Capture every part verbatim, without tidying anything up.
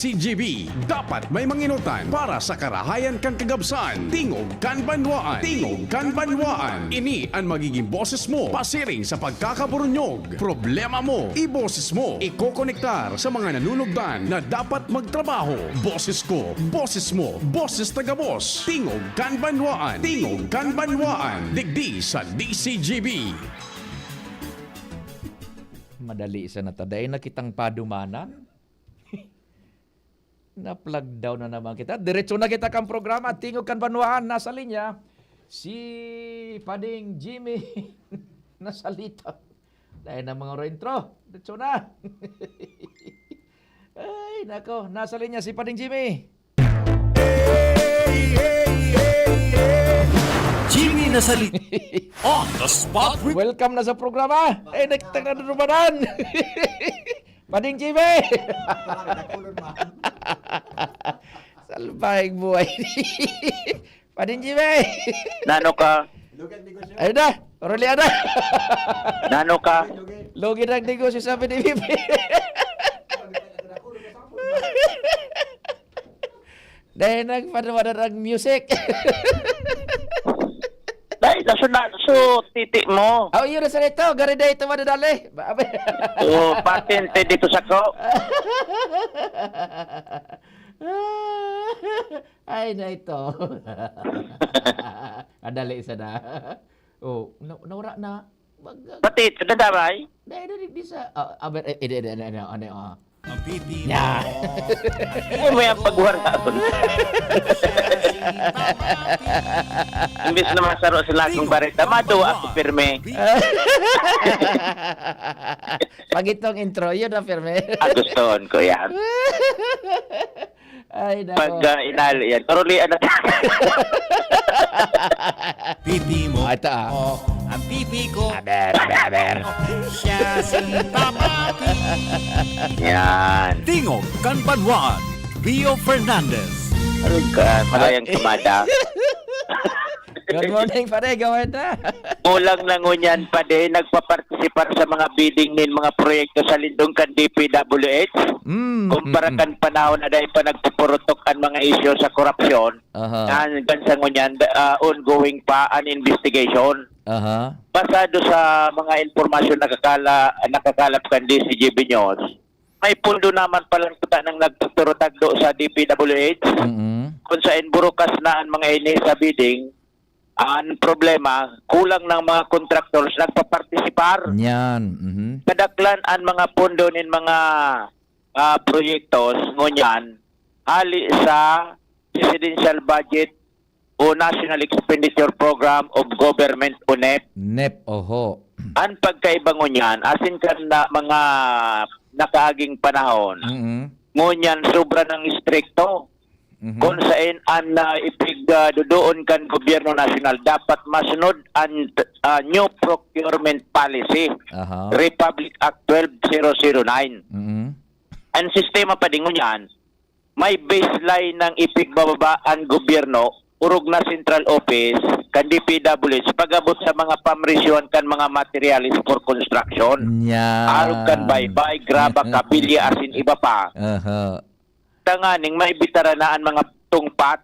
C G B, dapat may manginutan para sa karahayan kan kagabsan. Tingog kan banwaan. Tingog kan banwaan. Ini an magiging boses mo pasiring sa pagkakaburunyog. Problema mo, iboses mo. Ikokonektar sa mga nanunugdan na dapat magtrabaho. Boses ko, boses mo, boses ta gabos. Tingog kan banwaan. Tingog kan banwaan. Digdi sa D C G B. Madali sana ta. Dai na kitang padumanan. Na-flag down na naman kita. Diretso na kita kan programa. Tingog kan banwaan, nasa linya si Pading Jimmy. Nasalita. Dahil na mga intro. Diretso na. Ay, nako. Nasa linya si Pading Jimmy. Jimmy Nasalita. On the spot. Welcome na sa programa. Eh, nagtagnadurumanan. Pading Jimmy! Salbahing buhay. Pading Jimmy! Nano ka? Ayun na! Orolian na! Nano ka? Lugi na ang negosyo, sabi ni Bibi. Dahil nagpanawanan ang music. Dahil nasunod so titi mo. Oh, yun na sa ito. Gari na ito, madadali. Ba-, So, patente dito sa ko. Ay, na ito. Madali sana. Oh, na-, nawara na. Mag- Pati ito, dadamay. Dahil na rin di sa, ah, aber, eh, eh, eh, eh, eh, ano, ah. Ang pipi mo. Yan. Ay, may ang pagwaraon. Imbis na masaro sila akong bareta, maduwa ako pirmi. Pag itong intro, yun ang pirmi. Ah, gustoon ko yan. Ay, nako. Pag, ah, inali yan, turulian na. Pipi mo. Ah, ito, ah. Oh, ang pipi ko. Aber, aber, aber. Siya si Papa P. Yan. Tingog kan Banwaan, Rio Fernandez. Aray ka, marayang Ah. kamada. Good morning, pare. Go ahead na. Kulang na ngunyan, pare, nagpapartisipar sa mga bidding nin mga proyekto sa lindong kan D P W H. Mm, Kumpara mm, mm. kan panahon na dahil pa nagpupurutok ang mga isyu sa korupsyon, Aha. hanggang sa ngunyan, ah, ongoing pa ang investigation. Aha. Basado sa mga impormasyon nakakala-, nakakalap kan D C G B News, may pundo naman palang kuta nang nagtuturo tagdo sa D P W H. Mm-mm. Kung sa burukas na ang mga ini sa bidding, ang problema, kulang ng mga contractors nagpapartisipar. Yan. Mhm. Kadaklan ang mga pondo nin mga, ah, proyektos ngunyan hali sa presidential budget o National Expenditure Program of Government o NEP. NEP, oho. Ang pagkaiba ngunyan, asin kan na mga nakaaging panahon, Mm-mm. ngunyan sobra ng istrikto. Mhm. Kung sain an, ah, ipig, ah, dudoon kan gobyerno nasyonal, dapat masunod an, ah, new procurement policy, Aha. Republic Act twelve zero zero nine. Mhm. Ang sistema pa din ngunyan, may baseline ng ipigbababa ang gobyerno, orog na central office, kan D P W H, pag-abot sa mga pamresyuhan kan mga materials for construction. Yan. Arog kan baybay, graba, kabilya, asin iba pa. Aha. Tanganing may bitaranaan mga tungpat.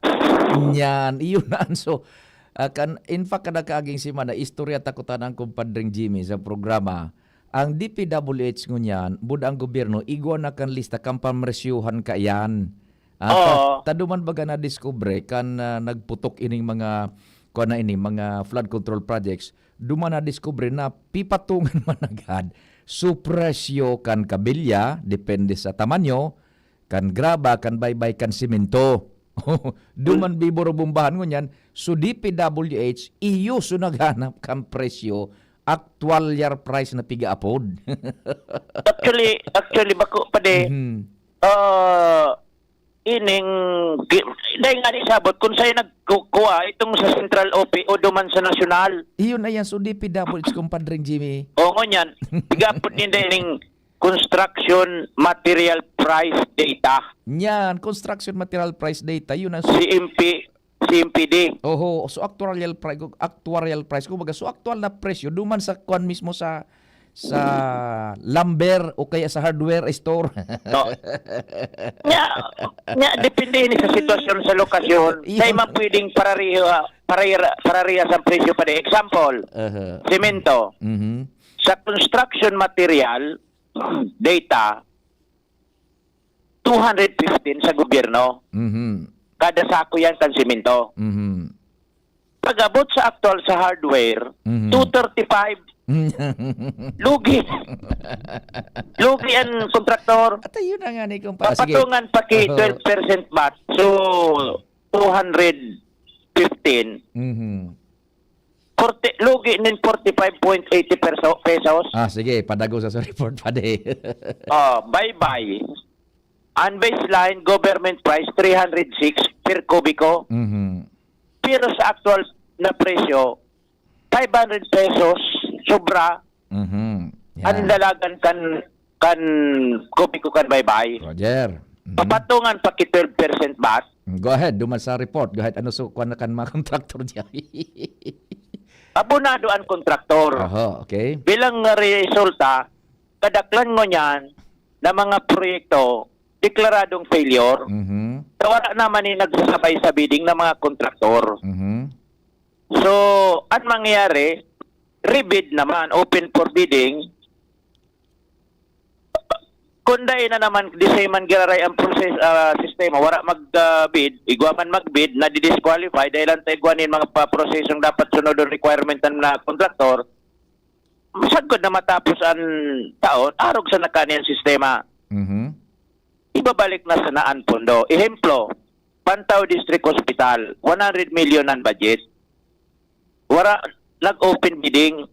Yan, iyon na. So, ah, kan, in fact, kada kaaging semana, istorya ta kuta nang Kumpadring Jimmy sa programa. Ang D P W H ngunyan, bud ang gobyerno, igwa na kan lista kan pamresyuhan kaiyan. Ah, ta-, Oo. ta duman baga nadiskubre kan, ah, nagputok ining mga, kuwan na ini, mga flood control projects. Duman nadiskubre na pipatungan man agad. Su presyo kan kabilya, depende sa tamanyo, kan graba, kan baybay, kan semento. Duman biboro-bombahan ngunyan, so D P W H, iyo so naghanap kan presyo, actual year price na piga apod. Actually, actually, bako pa di. Mhm. Ah, ining, gi-, dahil nga ni sabot, kung sa'yo nagkukuha, itong sa central office o duman sa nasyonal. Iyon na yan, so D P W H, Kumpadring Jimmy. Oo, ngunyan. Piga apod ninda ining construction material price data. Yan, construction material price data, yun ang C M P, C M P D. Oho, so actuarial price, actuarial price, kumbaga, so aktual na presyo, duman sa kwan mismo sa, sa lumber o kaya sa hardware store. No. Nya, nya, depende ini sa sitwasyon sa lokasyon. Yun. Dahil man pwedeng parariha, parariha, parariha sa presyo pa di. Example, Aha. semento. Mhm. Sa construction material, data, two hundred fifteen sa gobyerno. Mhm. Kada sako yan kan semento. Mhm. Pag-abot sa actual sa hardware, Mhm. two thirty-five. Lugi. Lugi ang kontraktor. At ayun na nga ni kumpa. Sige. Papatungan pa ki Oo. twelve percent V A T. So, two hundred fifteen. Mhm. Forty, lugi nin forty-five point eighty perso-, pesos. Ah, sige, padago sa report pa di. Oh, bye-bye. Ang baseline government price, three hundred six per kubiko. Mhm. Pero sa actual na presyo, five hundred pesos sobra Mhm. Yan. ang dalagan kan kan kubiko kan bye-bye. Roger. Mhm. Papatungan pa ki twelve percent V A T. Go ahead, duman sa report. Go ahead. Ano so, kuwan na kan mga contractor diyan? Abonado ang kontraktor. Aha, okay. Bilang nga resulta, kadaklan ngunyan na mga proyekto deklaradong failure. Mhm. Sa wala naman ni nagsasabay sa bidding na mga kontraktor. Mhm. So, ang mangyayari, rebid naman, open for bidding. Kung dai na naman, di sa man giraray ang process, ah, sistema, wala mag, ah, bid, igwa man mag-bid, na-disqualify dahil ang taigwa nin mga pa-, prosesong dapat sunod ang requirement ng mga kontraktor, masagkod na matapos ang taon, arog sa nakaniyang sistema. Mhm. Ibabalik na sana ang pondo. Ehemplo, Pantao District Hospital, one hundred million ang budget. Wala, nag-open bidding.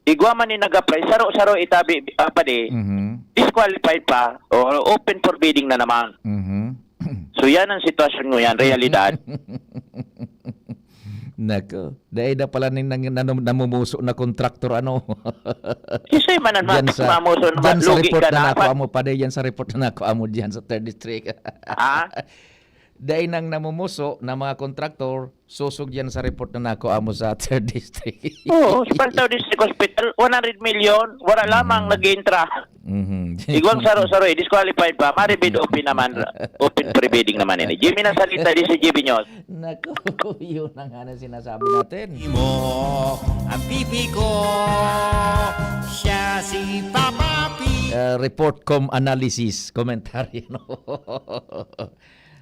Igwa man ni nag-apply, saro-saro itabi, ah, pa di, Mhm. disqualified pa, o open for bidding na naman. Mhm. So yan ang sitwasyon mo yan, realidad. Nako, dai na pala ning nang, nanu-, namumuso na kontraktor, ano? Sisay man ang Diyan mga sa, mamuso na diyan sa malugi report ka na na. nakuha mo pa, diyan sa report na nakuha mo diyan sa third district. Ha? Dai nang namumuso na mga kontraktor, susog yan sa report na nakuha mo sa third district. Oo, sa Pantao District Hospital, one hundred million, wala lamang nag-intra. Mhm. Igwang saro-saro, eh, disqualified pa. Maribid open naman, open for bidding naman ini. Jimmy na salita di si G B News. Naku, yun na nga na sinasabi natin. Mo ang pipi ko, siya si Papa P. Uh, report com analysis, commentary, no?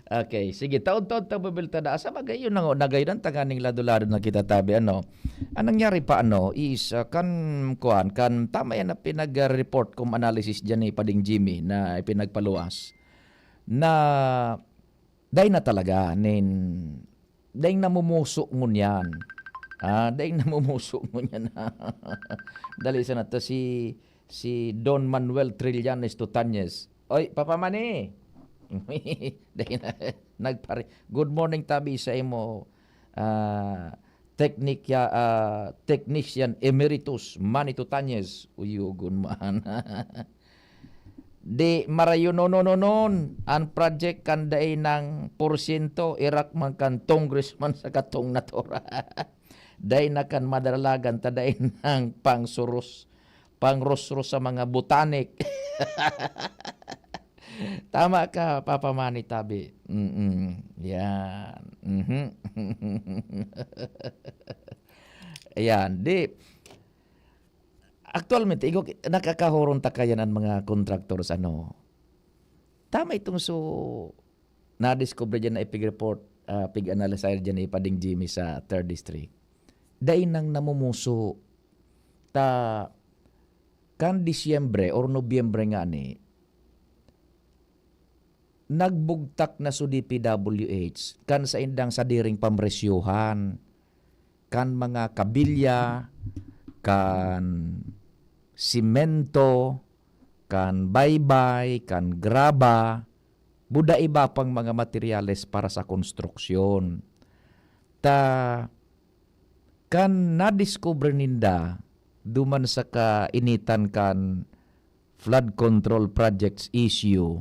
Okay, sige, taon-taon ta bubilta na. Asa bagay yun, nang, nagayon ang tanganing lado-lado na kita tabi, ano? Ang nangyari pa, ano, is, uh, kan, kuan, kan tama yan na pinag-report com analysis dyan ni Pading Jimmy na ipinagpaluwas na dai na talaga, nin, dai namumuso ngunyan. Ah, dai namumuso ngunyan. Dali sana to si, si Don Manuel Trillanes Tutanes. Oy, Papa Manny! Dai na, nagpare-, good morning, tabi sa imo, ah, teknikya-, ah, technician emeritus Manny Tutanes. Uyugon man. Di marayon, no, no, no, non. An project kan dai nang porsyento, irak man kan congressman sa katong natura. Dai na kan madaragan ta dai nang pangsuros, pangrosros sa mga botanik. Tama ka, Papa Manny Tabi. Mm-mm. Yan. Mhm. Ayan, di. Actualmente, igo, nakakahoron ta kayan ang mga contractors, ano. Tama itong so, na-discover dyan na ipig-report, ah, pig-analyze dyan ni Pading Jimmy sa third District. Dai nang namumuso. Ta, kan Disyembre or Nobyembre nga ni, nagbugtak na so D P W H kan saindang sadiring pamresyohan, kan mga kabilya, kan simento, kan baybay, kan graba, buda iba pang mga materyales para sa konstruksyon. Ta, kan nadiskubre ninda, duman sa kainitan kan flood control projects issue,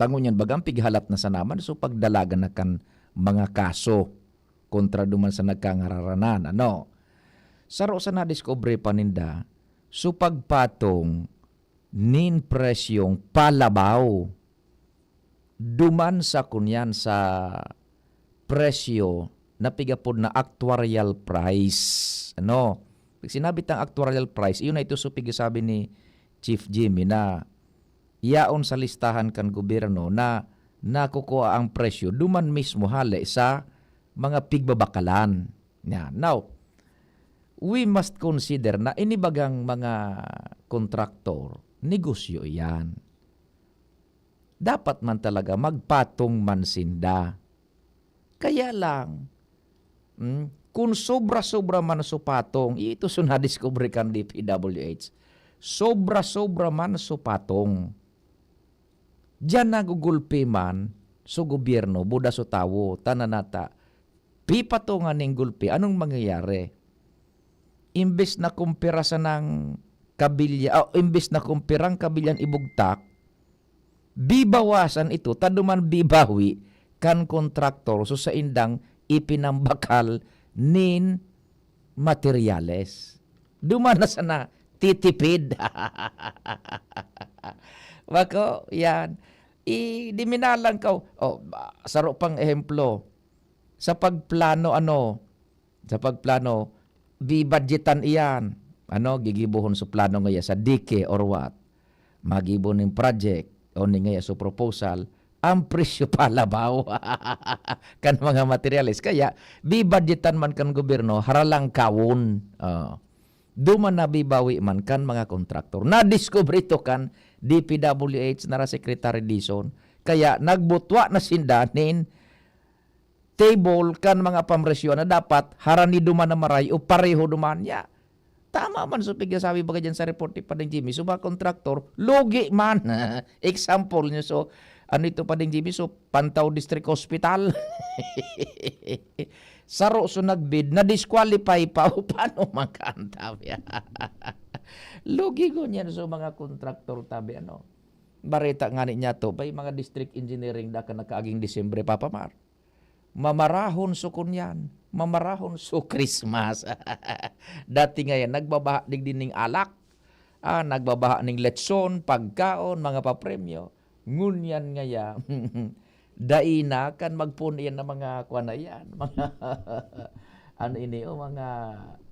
tango niyan, bagang pighalat na sa naman, so pagdalagan na kan mga kaso kontra duman sa nagkangararanan, ano? Saro sa nadiskubre pa ninda, So, pagpatong nin presyong palabaw, duman sa kunyan sa presyo na pigapod na actuarial price. Ano? Pag sinabi tang actuarial price, iyon na ito so pigasabi ni Chief Jimmy na yaon sa listahan kan gobyerno na nakukua ang presyo duman mismo hale sa mga pigbabakalan. Yan. Now, we must consider na inibagang mga kontraktor, negosyo iyan. Dapat man talaga magpatong man sinda. Kaya lang, hmm, kung sobra-sobra man so patong, ito so nadiskubre kan D P W H, sobra-sobra man so patong. Diyan nagugulpi man so gobyerno, buda so tawo, tananata. Pipatungan ning gulpi, anong mangyayari? Imbes na kumpira sanang kabilya, o imbes na kumpirang kabilyan ibugtak, bibawasan ito, ta duman bibawi kan kontraktor so saindang ipinambakal nin materyales. Duman na sana titipid. Bako, yan. I, di minalang ka. O, ba, saro pang ehemplo. Sa pagplano, ano, sa pagplano, bibadyetan iyan. Ano, gigibohon sa plano ngaya sa D K or what? Magibo ning project o ni ngaya sa proposal, ang presyo palabaw kan mga materyales. Kaya, bibadyetan man kan gobyerno, haralangkawon. Ah, duman nabibawi man kan mga kontraktor. Nadiskubre ito kan D P W H na ra Secretary Dizon. Kaya, nagbutwa na sinda nin table kan mga pamresyo na dapat harani duman na maray o pareho duman niya. Tama man so pigsasabi baga dyan sa report ni Pading Jimmy. So, mga kontraktor, lugi man. Example nyo, so, ano ito, Pading Jimmy? So, Pantaw District Hospital. Saro so nagbid, na-disqualify pa. O, paano man ka, ang tabi? Lugi ko niyan, so, mga kontraktor, tabi, ano? Bareta nga ni niya to, bay, mga district engineering da ka nakaaging Disyembre, Papa Mar. Mamarahon so kunyan, mamarahon so Christmas. Dati ngayan, nagbabaha digdi ning alak, ah, nagbabaha ning lechon, pagkaon, mga papremyo. Ngunyan ngaya, dai na kan magpuon iyan na mga kuwan na iyan, mga, ano ini, o, mga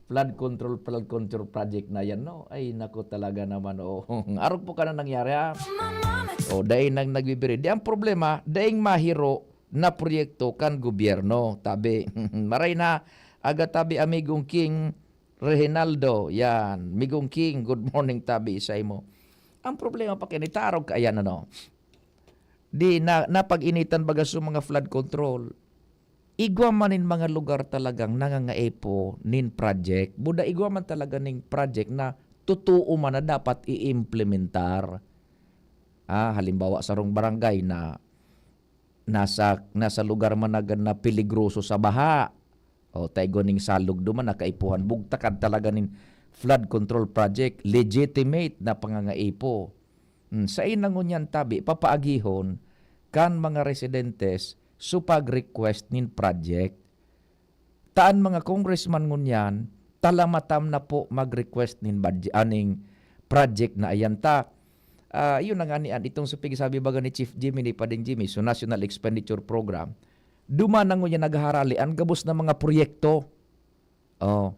flood control, flood control project na yan, no? Ay, naku, talaga naman, oh. Arog po ka na nangyari, ha? O, dai nang nagbibiri. Di ang problema, daing mahiro na proyekto kan gobyerno. Tabi, maray na, aga tabi, amigong King Reginaldo. Yan, migong King, good morning, tabi, sa imo. Ang problema pa kini, tarog ka, ayan, ano. Di na, napag-initan baga sa mga flood control. Igwa man nin mga lugar talagang nangangaipo nin project. Buda igwa man talaga ning project na totoo man na dapat i-implementar. Ah, halimbawa, sarong barangay na nasa, nasa lugar man na, na peligroso sa baha. O, ta igwa ning salog duman na kaipuhan. Bugtakan talaga nin flood control project. Legitimate na pangangaipo. Hmm, sain na ngunyan tabi, papaagihon kan mga residentes so pag-request nin project. Ta an mga congressman ngunyan, talamatam na po mag-request nin budge-, aning project na ayan ta. Ah, yun na nga ni an, itong sa pigsabi baga ni Chief Jimmy, ni Pading Jimmy, so National Expenditure Program, duman na ngunyan naghaharali an gabos na mga proyekto. Oh.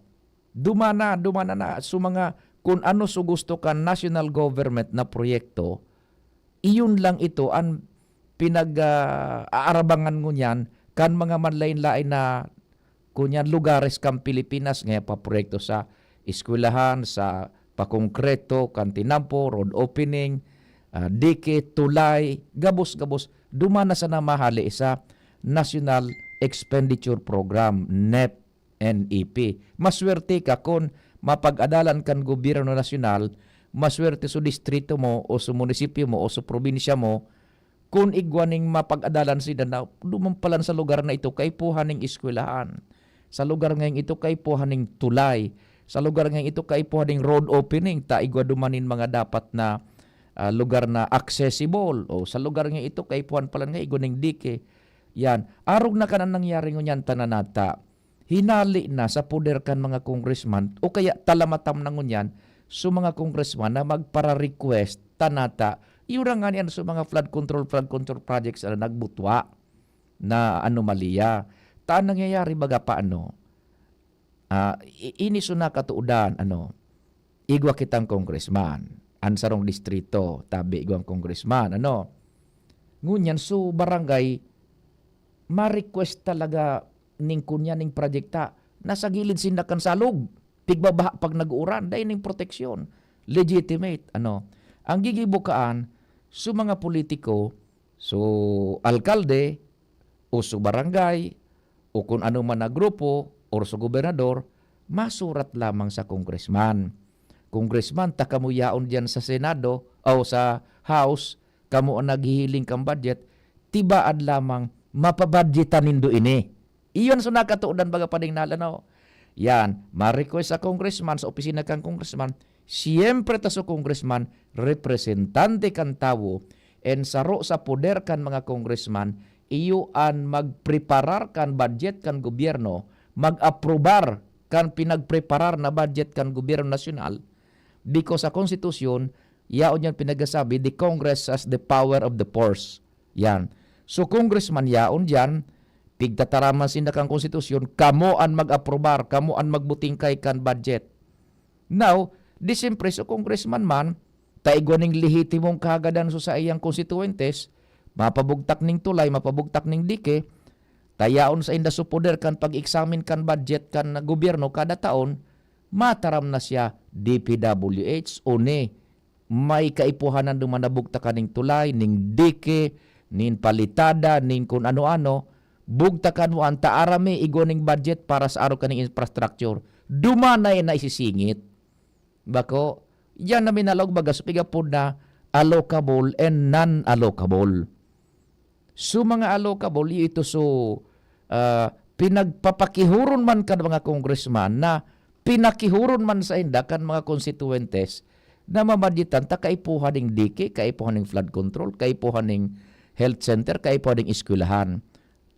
Duman na, duman na na. So, mga, kun ano so gusto kan national government na proyekto, iyon lang ito an pinag, ah, aarabangan ngunyan kan mga manlain-lain na, kunyan, lugares kan Pilipinas, ngaya pa proyekto sa eskwelahan, sa pakongkreto kan tinampo, road opening, ah, dike, tulay, gabos-gabos. Duman na sana mahali sa National Expenditure Program, nep. N E P. Maswerte ka kun mapag-adalan kan gobyerno nasyonal, maswerte so distrito mo o so munisipyo mo o so probinsya mo, kun igwa ning mapag-adalan sinda na duman palan sa lugar na ito kaipuhan ning eskwelahan, sa lugar ngayong ito kaipuhan ning tulay, sa lugar ngayong ito kaipuhan ning road opening, ta igwa duman nin mga dapat na, ah, lugar na accessible, o sa lugar ngayong ito kaipuhan palan nga igwa ning dike. Yan. Arog na kan an nangyari ngunyan, tananata. Hinali na sa poder kan mga congressman o kaya talamatam na ngunyan, so mga congressman na magpara-request ta nata, iyo ra ngani an so mga flood control, flood control projects na nagbutwa na anomalya. Ta an nangyayari baga pa ano, ah, i-, ini so nakatuodan, ano, igwa kitang congressman, an sarong distrito, tabi igwang congressman, ano. Ngunyan, so barangay, ma-request talaga ning kunya ning proyekta, nasa gilid sinda kan salog, pigbabaha pag nag-uuran, dai ning proteksyon. Legitimate, ano. Ang gigibo kaan, so mga politiko, so alkalde, o so barangay, o kun ano man na grupo, or sa gobernador, masurat lamang sa congressman. Congressman, ta kamo yaon diyan sa Senado o sa House, kamo an naghihiling kan budget, tibaad lamang, mapabadyetan nindo ini. Iyon so nakatuodan baga pa ding nalanaw. Yan, ma-request sa congressman, sa opisina kan congressman, siyempre ta so congressman, representante kan tawo, and saro sa poder kan mga congressman, iyo an magpreparar kan budget kan gobyerno, mag-aprobar kan pinagpreparar na budget kan gobyerno nasyonal, because sa konstitusyon, yaon yan pinagasabi, the Congress has the power of the purse. Yan. So, congressman yaon diyan, pigtataraman sinda kan konstitusyon, kamo an mag-aprobar, kamo an magbutingkay kan budget. Now, di siyempre, so congressman man, ta igwa ning lehitimong kahagadan so saiyang konstituyentes, mapabugtak ning tulay, mapabugtak ning dike, ta yaon sainda so poder kan pag-examine kan budget kan gobyerno kada taon, mataram na siya, D P W H, o ni may kaipuhan na duman na bugtakan ning tulay, ning dike, nin palitada, nin kun ano-ano, bugtakan mo an ta aram mi igwa ning budget para sa arog kaning infrastructure. Duman na yan na isisingit. Bako, yan na minalog baga sa pigapod na allocable and non-allocable. So, mga allocable, iyo ito so, ah, pinagpapakihuron man kan mga congressman na pinakihuron man sainda kan mga konstituyentes na mamadyetan ta kaipuhan ning dike, kaipuhan ning flood control, kaipuhan ning health center, kaipuhan ning eskwelahan.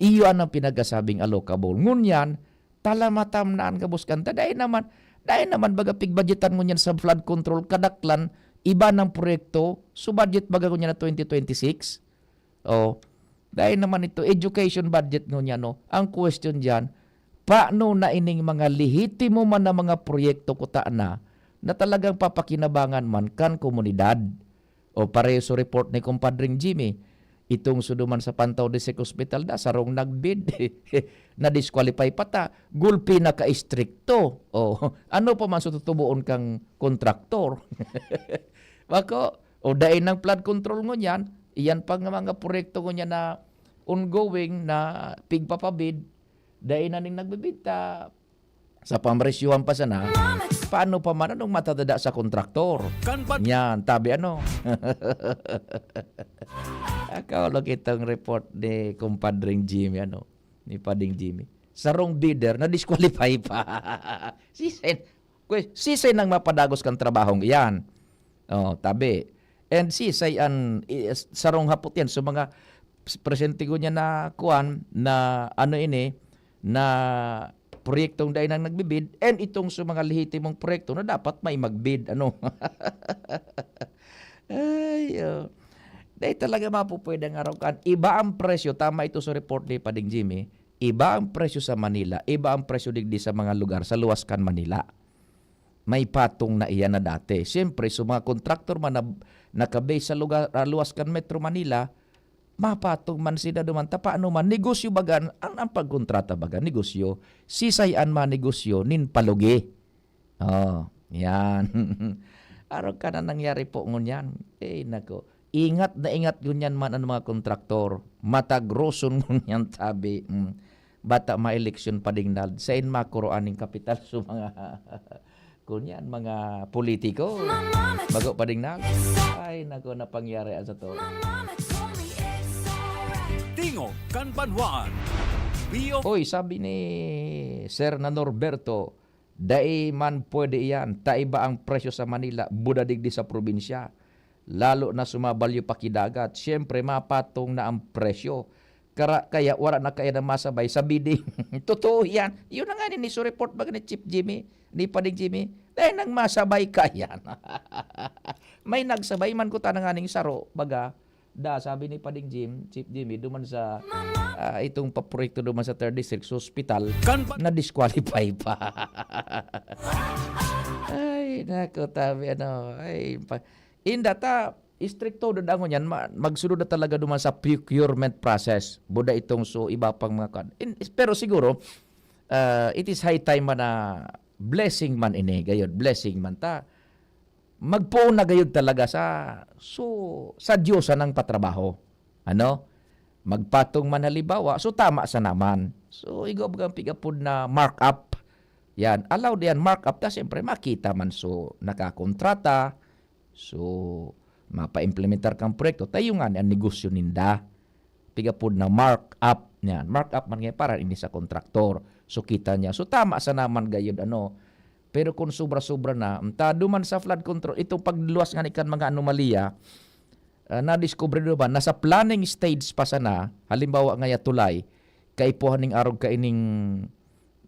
Iyo an ang pinagkasabing allocable. Ngunyan, talamatam na an gabos kanta. Dai naman, dai naman baga pigbadyetan ngunyan sa flood control, kadaklan, iba ng proyekto, so budget baga ngunyan na twenty twenty-six. Oh, dai naman ito, education budget ngunyan, no? Ang question diyan, paano na ining mga lehitimo man na mga proyekto kuta na, na talagang papakinabangan man kan komunidad? O pareho sa report ni Kumpadring Jimmy, itong suduman sa Pantaw District Hospital da, sarong nagbid, na-disqualify pa ta, gulpi na ka-istrikto. O, ano pa man sa tutuboon kang kontraktor? Bako, o dai nang flood control ngunyan, iyan pa nga mga proyekto ngunyan na ongoing na pigpapabid, dai na ning nagbibid ta sa pamresyuhan pa sana, paano pa man anong matadada sa kontraktor? Kan pa- Yan, tabi ano. Akaw lang itong report ni Kumpadring Jimmy, ano, ni Pading Jimmy. Sarong bidder na disqualify pa. Sisay, kwe-, sisay nang mapadagos kan trabahong iyan. Oh, tabi. And sisay an, i-, sarong hapot yan. So, mga s-, presente ko niya na kuwan, na ano ini, na proyektong dai nang nagbibid, and itong sa mga lehitimong proyekto na dapat may magbid, ano. Ay, oh. Dai talaga mapupwede ang arokan. Iba ang presyo, tama ito sa report ni Pading Jimmy, iba ang presyo sa Manila, iba ang presyo digdi sa mga lugar sa luwas kan Manila. May patong na iyan na dati. Siyempre, sa mga kontraktor man na nakabase sa lugar, ah, luwas kan Metro Manila, mapatong man sila duman. Ta paano man, negosyo baga, ang, ang pagkontrata baga, negosyo. Sisay an manegosyo nin palugi. Oh, yan. Araw ka na nangyari po ngunyan. Eh, nako. Ingat na ingat ngunyan man ang mga kontraktor. Matagroson ngunyan tabi. Mm. Bata maeleksyon pa ding nal-, sain makuro aning kapital sa mga, kunyan, mga politiko. Bago pa ding nal-, ay, nako, napangyari sa to. Tingog kan Banwaan. Bio- Oy, sabi ni Sir na Norberto, dai man pwede iyan. Ta iba ang presyo sa Manila, buda digdi sa probinsya. Lalo na sumabalyo pa ki dagat. Siyempre, mapatong na ang presyo. Kara-, kaya wala na kaya na masabay sa bidding. Totoo yan. Yun na nga ni, ni so report baga ni Chief Jimmy, ni Pading Jimmy. Dahil nang masabay ka yan. May nagsabay man ko ta na nga ning saro, baga, da, sabi ni Pading Jim, Chief Jimmy, duman sa, ah, itong paproyekto duman sa third district, sa hospital, Kan pa- na-disqualify pa. Ay, nako, tabi, ano, ay, pa, inda ta, istrikto dadangon yan, ma-, magsunod na talaga duman sa procurement process. Buda itong so iba pang mga kan. In, pero siguro, ah, it is high time man na blessing man ini, gayod, blessing man ta. Magpoon na gayod talaga sa, so, sa Diyos ang patrabaho. Ano? Magpatong man halimbawa, so tama sa naman. So, igwa bagang pigapod na markup. Yan, allowed yan, markup ta, siyempre, makita man so nakakontrata, so mapaimplementar kang proyekto, tayo nga ni ang negosyo ninda. Pigapod na markup niyan. Markup man ngayon para ini sa kontraktor. So kita niya. So tama sa naman gayud ano. Pero kung sobra-sobra na, ta duman sa flood control, itong pagluwas nga ni kan mga anomalya, ah, nadiskubre do ba, nasa planning stage pa sana, halimbawa nga ya tulay, kaipuhan ning arog kaining,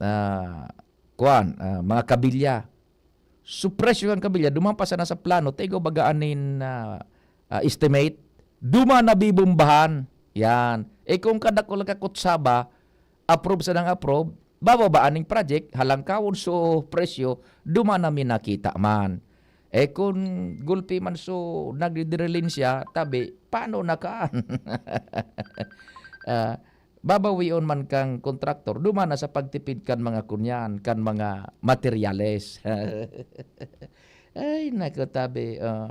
ah, kuwan, ah, mga kabilya. So, presyo kan kabilya, duman pa sana sa plano, ta igwa baga anin, ah, ah, estimate, duman nabibombahan. Yan. Eh, kung kadakul ka kutsaba, approve sa nang approve, bababa aning project, halangkawon so presyo, duman na minakita man. Eh, kung gulpi man so nagdidirilin siya, tabi, paano na kaan? Ah, babawion man kang kontraktor, duman na sa pagtipid kan mga kunyan, kan mga materyales. Ay, nako, tabi, ah,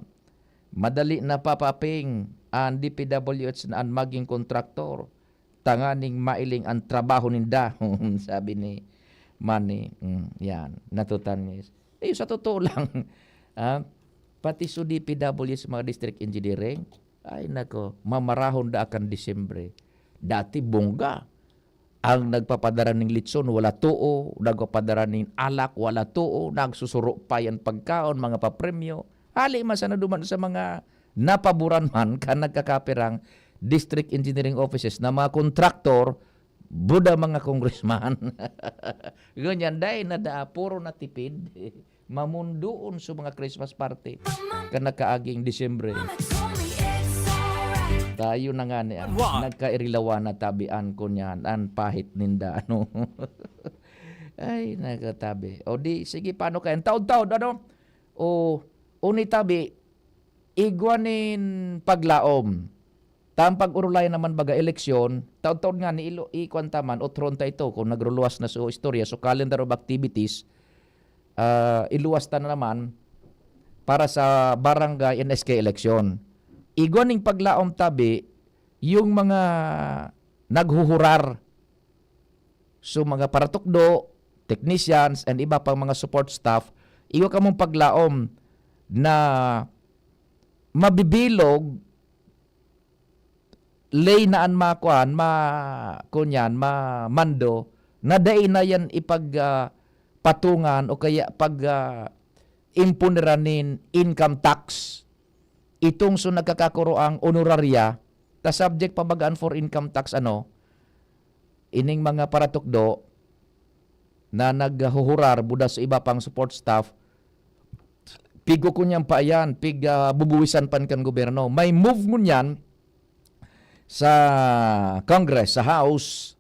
madali na papaping an D P W H na an maging kontraktor, tanganing mailing an trabaho ninda, sabi ni Manny. Mm, yan, natutan niya. Eh, sa totoo lang, ah, pati so D P W H, mga district engineering, ay nako, mamarahon da kan Disyembre. Dati bongga. Ang nagpapadara ning litson, wala too. Nagpapadara ning alak, wala too. Nagsusuro pa yan pagkaon, mga papremyo. Hali man sana duman sa mga napaboran man kan nagkakapirang district engineering offices na mga kontraktor, buda mga congressman. Ganyan, dahil na daa, puro natipid. Mamundoon sa mga Christmas party kan nakaaging Disyembre. Tayo na nga ni, ah, nagkairilawan na tabi an kunyan, an pahit ninda, ano. Ay, nagkatabi. O di, sige, paano kaya? Taod-taod, ano? O, uni tabi, igwa nin paglaom. Ta an pag-orolay naman baga eleksyon, taod-taod nga ni ilo-, ikwan ta man, otron ta ito, kung nagruluwas na so istorya, so calendar of activities, ah, iluwas ta na naman para sa barangay and S K election. Igwa ning paglaom tabi, yung mga naghuhurar, so mga paratukdo, technicians, and iba pang mga support staff, igwa kamong paglaom na mabibilog, lay na an makuan, ma-, kunyan, mamando, na dai na yan ipag, ah, patungan o kaya pag, ah, imponeran nin income tax. Itong so nagkakakuro ang honoraria, ta subject pa bagaan for income tax, ano, ining mga paratukdo na naghuhurar buda sa iba pang support staff, pig-, kunyan pa yan, pig, ah, bubuwisan pan kan gobyerno. May move ngunyan sa Congress, sa House,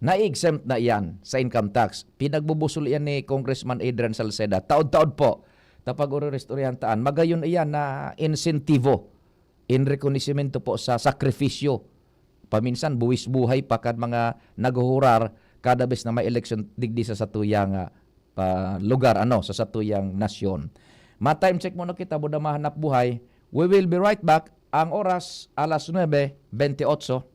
na-exempt na iyan sa income tax. Pinagbubusol iyan ni Congressman Adrian Salceda. Taod-taod po, ta pag-uriristoryahan taan, magayon iyan na insentibo in rekonosimento po sa sakripisyo. Paminsan, buwis buhay pa kan mga naghuhurar kada bes na may eleksyon digdi sa satuyang, ah, ah, lugar, ano, sa satuyang nasyon. Ma-time check muna kita, buda mahanap buhay. We will be right back. Ang oras, alas nuebe bentiocho.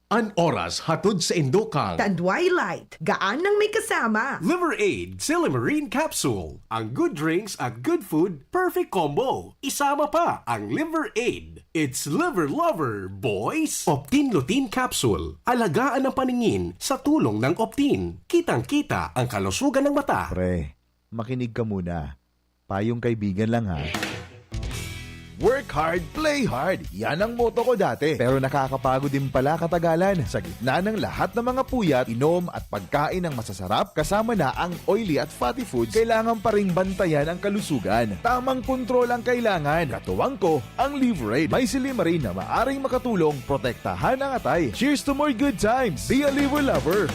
An oras hatod sa Indokang. Tandway Light, gaan nang may kasama. Liver Aid, Silymarin Capsule. Ang good drinks at good food, perfect combo. Isama pa ang Liver Aid. It's Liver Lover, boys! Optin Lutein Capsule. Alagaan ang paningin sa tulong ng Optin. Kitang-kita ang kalusugan ng mata. Pre, makinig ka muna. Payong kaibigan lang, ha. Work hard, play hard. Yan ang motto ko dati. Pero nakakapagod din pala katagalan. Sa gitna ng lahat ng mga puyat, inom at pagkain ng masasarap, kasama na ang oily at fatty foods, kailangan pa ring bantayan ang kalusugan. Tamang kontrol ang kailangan. Katuwang ko, ang Liverade. May silymarin na maaring makatulong protektahan ang atay. Cheers to more good times! Be a Liver Lover!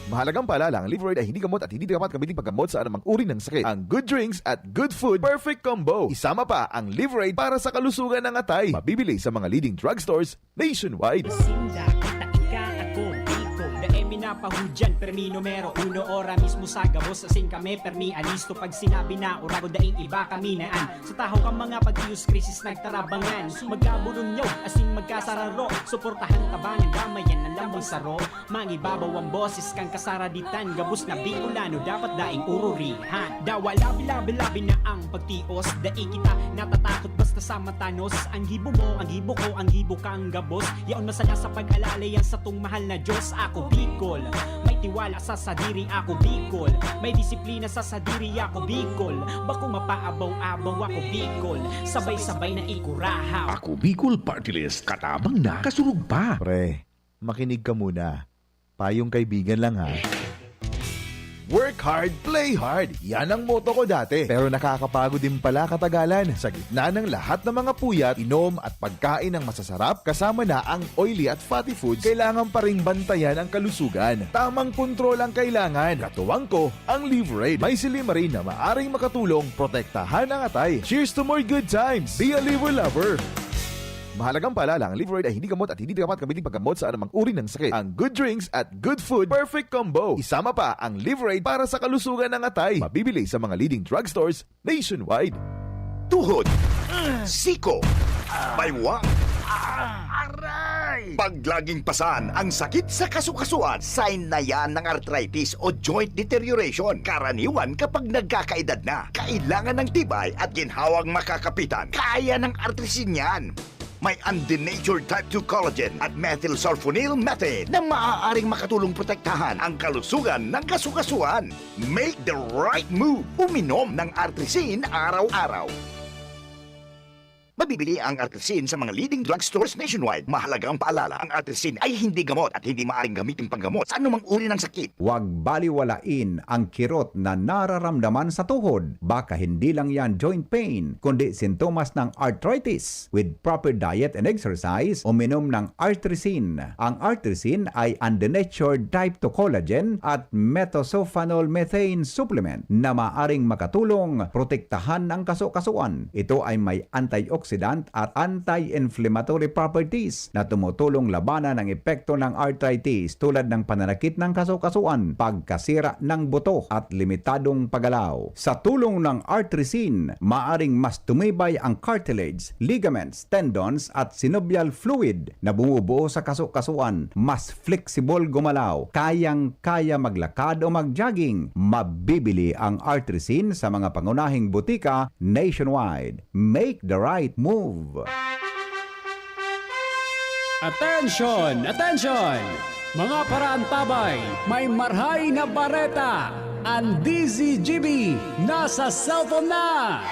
Mahalagang paalala, ang Liverade ay hindi gamot at hindi dapat gamitin paggamot sa anumang uri ng sakit. Ang good drinks at good food, perfect combo. Isama pa ang Liverade para sa kalusugan ng atay. Mabibili sa mga leading drugstores nationwide. Sinda, kita, ika, ako, Bicol. Dai mi napahudyan, permi numero uno, ora mismo sa gabos, asin kami, permi alisto. Pag sinabi na, ora ko, daing iba kami na an. Sa tahaw kan mga pagtiyos, krisis nagtarabangan. Magkaburunyaw, asin magkasararo, suportahan, tabangan, damayan ang lambang saro. Mangibabaw ang boses kan kasaraditan, gabos na Bicolano dapat daing ururihan. Dawa labi-labi-labi na ang pagtios, dai kita natatakot basta sa matanos. Ang gibo mo, ang gibo ko, ang gibo kang gabos. Yaon masala sa pag-alalay ang satong mahal na Diyos. Ako Bicol, may tiwala sa sadiri. Ako Bicol, may disiplina sa sadiri. Ako Bicol, bako mapaabaw-abaw. Ako Bicol, sabay-sabay na ikurahaw. Ako Bicol Party List, katabang na, kasurog pa. Pre, makinig ka muna. Payong kaibigan lang, ha. Work hard, play hard. Yan ang motto ko dati. Pero nakakapagod din pala katagalan. Sa gitna ng lahat ng mga puyat, inom at pagkain ng masasarap, kasama na ang oily at fatty foods, kailangan pa ring bantayan ang kalusugan. Tamang kontrol ang kailangan. Katuwang ko, ang Liverade. May silymarin na maaring makatulong protektahan ang atay. Cheers to more good times! Be a Liver Lover! Mahalagang paalala, ang Liverade ay hindi gamot at hindi dapat gamitin paggamot sa anumang uri ng sakit. Ang good drinks at good food, perfect combo. Isama pa ang Liverade para sa kalusugan ng atay. Mabibili sa mga leading drugstores nationwide. Tuhod, siko, baywang, aray! Pag laging pasan ang sakit sa kasukasuan, sign na yan ng arthritis o joint deterioration. Karaniwan kapag nagkakaedad na, kailangan ng tibay at ginhawang makakapitan. Kaya ng artrisin yan. May undenatured type two collagen at methylsulfonyl methane na maaaring makatulong protektahan ang kalusugan ng kasukasuan. Make the right move. Uminom ng Artrisin araw-araw. Mabibili ang Artrisin sa mga leading drugstores nationwide. Mahalagang paalala, ang Artrisin ay hindi gamot at hindi maaaring gamitin panggamot sa anumang uri ng sakit. Huwag baliwalain ang kirot na nararamdaman sa tuhod. Baka hindi lang yan joint pain, kundi sintomas ng arthritis. With proper diet and exercise, uminom ng Artrisin. Ang Artrisin ay undenatured type two collagen at methylsulfonyl methane supplement na maaring makatulong protektahan ang kasukasuan. Ito ay may antioxidant at anti-inflammatory properties na tumutulong labanan ang epekto ng arthritis, tulad ng pananakit ng kasukasuan, pagkasira ng buto, at limitadong paggalaw. Sa tulong ng Artrisin, maaring mas tumibay ang cartilage, ligaments, tendons, at synovial fluid na bumubuo sa kasukasuan. Mas flexible gumalaw, kayang-kaya maglakad o mag-jogging. Mabibili ang Artrisin sa mga pangunahing butika nationwide. Make the right move. Attention! Attention! Mga paraantabay, may marahay na bareta! Ang D Z G B nasa cellphone na!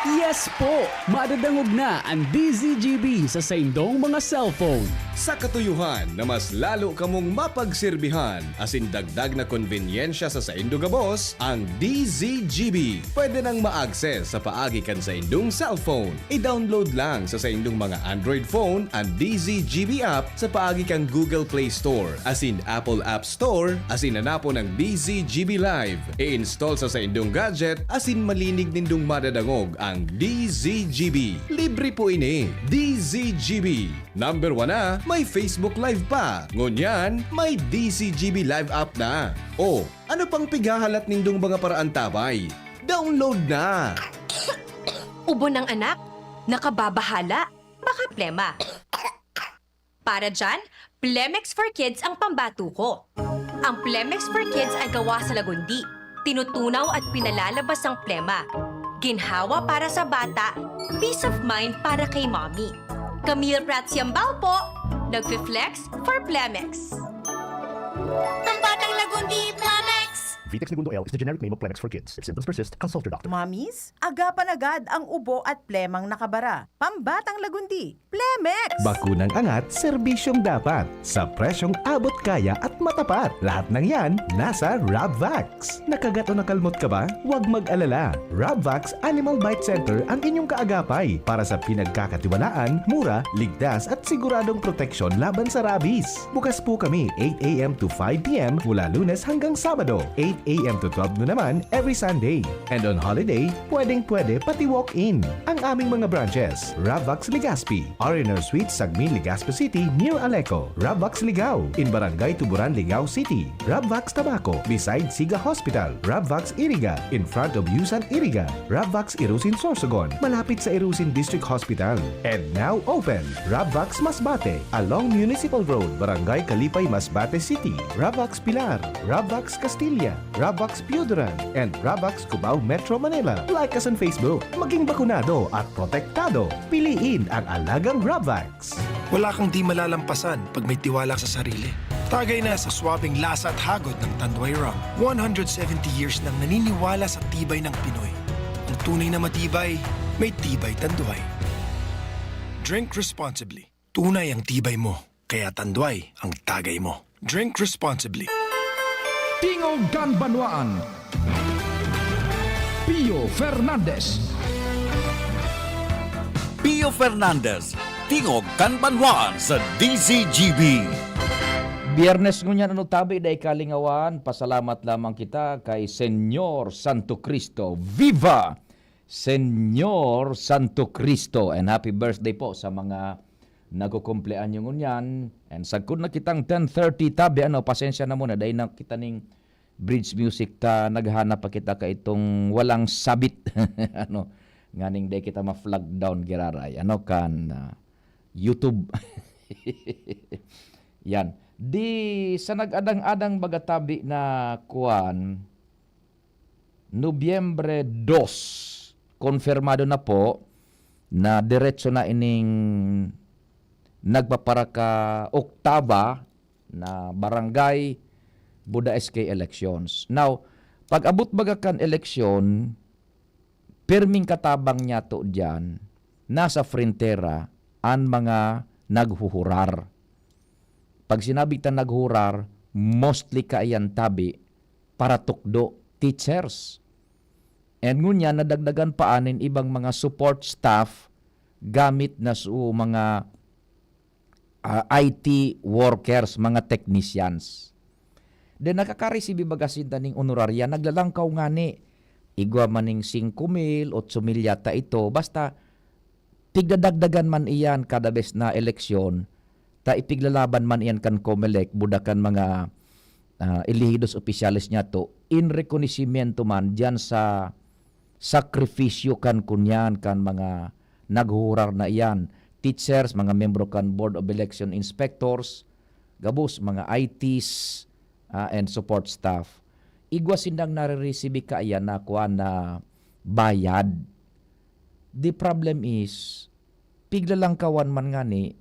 Yes po! Madadangog na ang D Z G B sa saindong mga cellphone. Sa katuyuhan na mas lalo kamong mapagserbihan asin dagdag na konbenyensya sa saindo gabos, ang D Z G B pwede nang ma-access sa paagi kan saindong cellphone. I-download lang sa saindong mga Android phone ang D Z G B app sa paagi kan Google Play Store asin Apple App Store, asin hanapon ang D Z G B Live. I-install sa saindong gadget asin malinig nindong madadangog ang D Z G B. Libre po ini. D Z G B. Number one na, may Facebook Live pa. Ngunyan, may D Z G B Live app na. O, ano pang pighahalat nindong mga paraantabay? Download na! Ubo ng anak? Nakababahala? Baka plema. Para dyan, Plemex for Kids ang pambato ko. Ang Plemex for Kids ay gawa sa lagundi. Tinutunaw at pinalalabas ang plema. Ginhawa para sa bata, peace of mind para kay mommy. Camille Prats Yambao po, nagfi-flex for Plemex. Pambatang lagundi, Plemex! Pitex Negundo L is the generic name of Plemex for kids. If symptoms persist, consult your doctor. Mamis, agapan agad ang ubo at plemang nakabara. Pambatang lagundi, Plemex! Bakunang angat, serbisyong dapat. Sa presyong abot kaya at matapat. Lahat ng yan, nasa Rabvax. Nakagat o nakalmot ka ba? Huwag mag-alala. Rabvax Animal Bite Center ang inyong kaagapay para sa pinagkakatiwalaan, mura, ligtas at siguradong proteksyon laban sa rabies. Bukas po kami eight a m to five p m mula Lunes hanggang Sabado, eight a m to twelve noon naman every Sunday. And on holiday, pwedeng-pwede pati walk-in. Ang aming mga branches, Ravvax Legazpi, R and R Suite, Sagmin, Legazpi City, near Aleco, Ravvax Ligao, in Barangay Tuburan, Ligao City, Ravvax Tabaco, beside Siga Hospital, Ravvax Iriga, in front of Yusan Iriga, Ravvax Irusin Sorsogon, malapit sa Irusin District Hospital. And now open, Ravvax Masbate, along Municipal Road, Barangay Kalipay, Masbate City, Ravvax Pilar, Ravvax Castilla, Ravvax Pioduran, and Ravvax Cubao, Metro Manila. Like us on Facebook. Maging bakunado at protektado. Piliin ang alagang Ravvax. Wala kang di malalampasan pag may tiwala sa sarili. Tagay na sa swabing lasa at hagod ng Tanduay Rum. One hundred seventy years nang naniniwala sa tibay ng Pinoy. Ang tunay na matibay, may tibay Tanduay. Drink responsibly. Tunay ang tibay mo, kaya Tanduay ang tagay mo. Drink responsibly. Tingog kan Banwaan. Pio Fernandez. Pio Fernandez, Tingog kan Banwaan sa D Z G B. Biyernes ngunyan, ano tabi, dai kalingawan, pasalamat lamang kita kay Senyor Santo Cristo. Viva Senyor Santo Cristo! And happy birthday po sa mga nagkukumpleanyo ngunyan. And sagkod na kitang ten thirty tabi, ano, pasensya na muna, dai na kita ning bridge music ta naghanap pa kita ka itong walang sabit. Ano, nganing dai kita ma-flag down giraray. Ano kan, ah, YouTube. Yan. Di sa nag-adang-adang baga tabi na kuwan, Nobyembre dos, konfirmado na po na diretso na ining nagpaparaka-oktaba na barangay Buda S K elections. Now, pag-abot baga kan eleksyon, pirming katabang niyato diyan, nasa frentera an mga naghuhurar. Pag sinabi ta naghuhurar, mostly kaiyan tabi, paratukdo, teachers. And ngunyan, nadagdagan pa nin ibang mga support staff gamit na su mga, ah, I T workers, mga technicians. Then, nakakaresibi baga sinda ning honoraria, naglalangkaw ngani. Igwa man ning singko mil, otso mil yata ito. Basta, pigdadagdagan man iyan kada bes na eleksyon, ta ipiglalaban man iyan kan Comelec, buda kan mga, ah, elehidos opisyales niyato, in rekonosimyento man diyan sa sakripisyo kan kunyan kan mga naghuhurar na iyan, teachers, mga miyembro kan Board of Election Inspectors, gabos, mga I Ts, ah, and support staff. Igwa sindang nariresibi kaiyan na kuwan na bayad. The problem is, piglalangkawan man ngani,